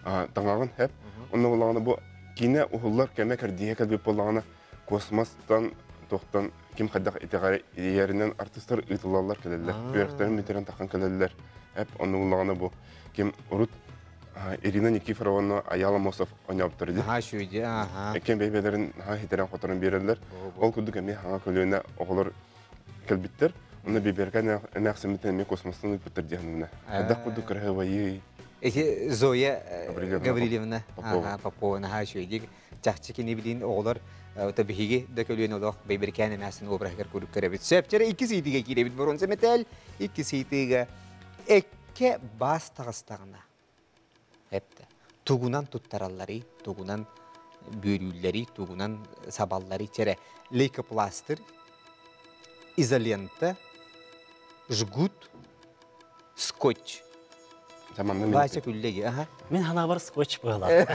таҥаҕын хэп. Онно буллаҕына бу киинэ уһуллар кэмэ кэрдииһэ кэлбит буоллаҕына космостан туохтан ким хайдах итэҕэйэринэн артыыстар ыытыллаллар кэлэллэр. Үөрэхтэрин бүтэрэн тахан кэлэллэр. Эп онно буллаҕына бу ким урут Ирина Никифоровна Аяла Мосов ойнообуттар дии. Аха, шүйде, аха. Эккен бэйбэлэрин наһаа хитерэн хоторон биэрэллэр. Ол курдук эмиэ хаҥа көлүөнэ оҕолор кэлбиттэр. Онно биберка эмээхсиммитин эмиэ космостан ыыппыттар диэн Хайдах курдук кыраһыабайый. Эти Зоя Гаврильевна Попова наһаа үчүгэйдик чахчы кини билин оҕолор ото биһиги да көлүөн олох бэйбэрикээн эмээсин обраһыгар курдук көрөбүт. Сөп икки сыйтыга киирэбит боруонса металл икки сыйтыга экке бас таҕыстаҕына эпте тугунан туттараллары, тугунан бүөрүүллэри, тугунан сабаллары чэрэ лейкопластырь, изолента, жгут, скотч. Вася күллеги, аха. Мин ханабар скотч буолар.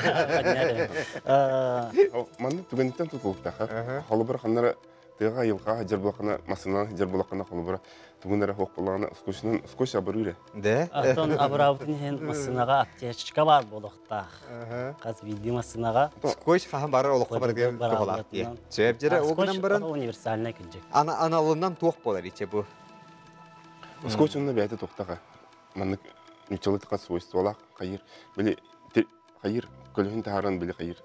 Манны түгэнтэн тутулуктаха. Холобур ханнара тыаға йылға хажар булакана масынан хажар булакана холобура тугунара хоқ булагана скотчнан скотч абырыре. Да? Антон абыраабытын иһин массынаға аптечка бар болуқтаах. Қаз види массынаға. Скотч хахан барар олоххо барар туһалаах дии. Сөп жere ол гынан баран универсальный күнжек. Ана аналынан туох болар иче бу. Скотч онно бэйэтэ тухтаха. Маннык нуччалыы тыка свойстволаах хайыр били хайыр көлөһүн таһааран били хайыр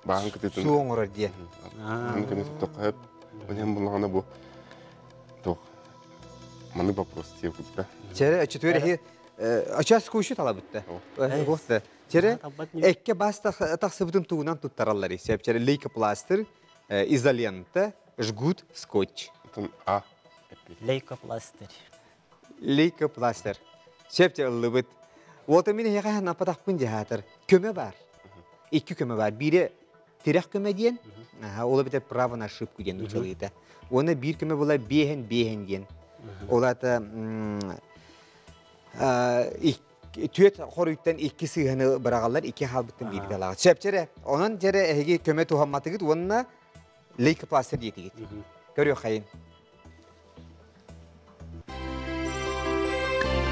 бааһын кытытын Суу оҥорор диэн. Маннык көмө туттахха хөп. Онен буллаҕына бу туох маннык вопрос диэбитэ. Чere четверхи ачас скучу талабытта. Госта. Чere экке бас тахсыбытын тугунан туттараллар. Сеп чere лейкопластырь, изолента, жгут, скотч. А. Лейкопластырь. Лейкопластырь. Сеп ыллыбыт. Уота мин эһиэхэ напатахпын дьаһаатар. Көмө бар. Икки көмө бар. Бире тирэх көмө диэн, ол эбэтэр право на ошибку диэн учалыыта. Уонна биир көмө була биэһэн биэһэн диэн. Ол ата түөт хоруйттан икки сыыһаны быраҕаллар, икки хаалбыттан биир талаҕа. Сөп чэрэ, онон дьэрэ эһиги көмө туһамматыгыт уонна лейкопластырь диэтигит. Көрүөххэйин.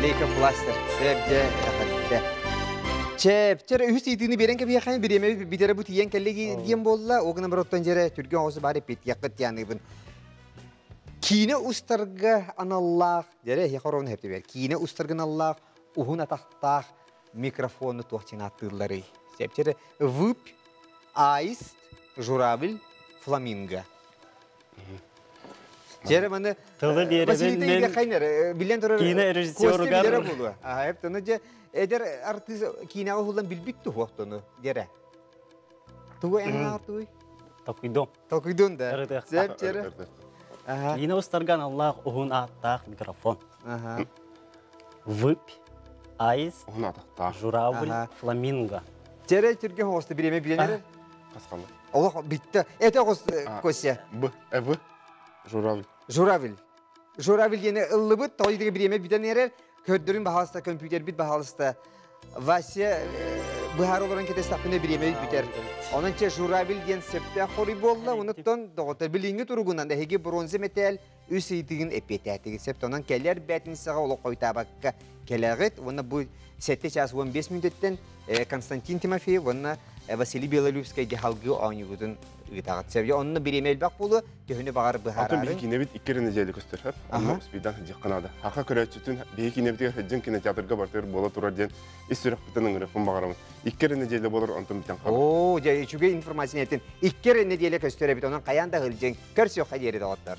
Лейкопластырь. Сөп дьэ, эҕэрдэ. Чэп, чэрэ үһүс ыйытыыны биэрэн кэбиэххэ бириэмэ бүтэрэ бу тиийэн кэллэ диэн буолла. Ол гынан баран дьэрэ түргэн оҕусу баар эппиэттиэххит дианыыбын. Киинэ устарга аналлаах, дьэрэ эһиэхэ орону хэптибэр. Киинэ устарга аналлаах уһун атахтаах микрофону туох диэн ааттыылларый? Сөп, чэрэ выпь, аист, журавль, фламинго. Дьэрэ маны Тылы биэрэбин Василий мен Хайнер билен турар киинэ режиссеругар. Костя билэрэ буолуо. Аха, эптону дьэ эдэр артыыс киинэҕэ уһуллан билбит туһуохтону дьэрэ. Тугу эн аартуй? Толкуйдуом. Толкуйдуон да. Ырытыахтаах. Сөп дьэрэ. Аха. Киинэ устарга аналлаах уһун ааттаах микрофон. Аха. Выпь, аист, Уһун атахтаах. журавль, фламинго. Дьэрэ түргэн оҕусты бириэмэ билэнэр. Хасхалы. Олох битте. Это оҕус Костя. Б, В, журавль. Журавль. Журавль диэни ыллыбыт, тоҕо диэки бириэмэ бүтэн эрэр. Көрдөрүн баһаалыста, компьютербит баһаалыста. Вася быһаар олорон кэтэстэхпинэ бириэмэбит бүтэр. Онон че журавль диэн сөптөөх хоруй буолла. Онуттан доҕоттор билиҥҥи туругунан эһиги бронза мэтээл үс ыйытыгын эппиэттээтигит. Сөп, онон кэлэр бээтинсэҕэ олох хойутаабакка кэлэҕит. Уонна бу 7 час 15 мүнүүтэттэн Константин Тимофеев уонна Василий Белолюбскайга халгыы оонньуугутун ыытаҕыт. Сөп, онно бириэмэ элбэх буолуо, төһөнү баҕар Атын быһаарарын. биһи киинэбит икки эрэ нэдиэлэ көстөр хөп. Онно успейдан сылдьыахха наада. Хаха көрөөччүтүн биһи киинэбитигэр сылдьан кинотеатрга бартыгар буола турар диэн ис сүрэхпитин ыҥырыахпын баҕарабын. Икки эрэ нэдиэлэ буолар, онтон бүтэн хаалар. Оо, дьэ, үчүгэй информация этин. Икки эрэ нэдиэлэ көстөр эбит, онон хайаан да сылдьыҥ. Көрсүөххэ диэри, доҕоттор.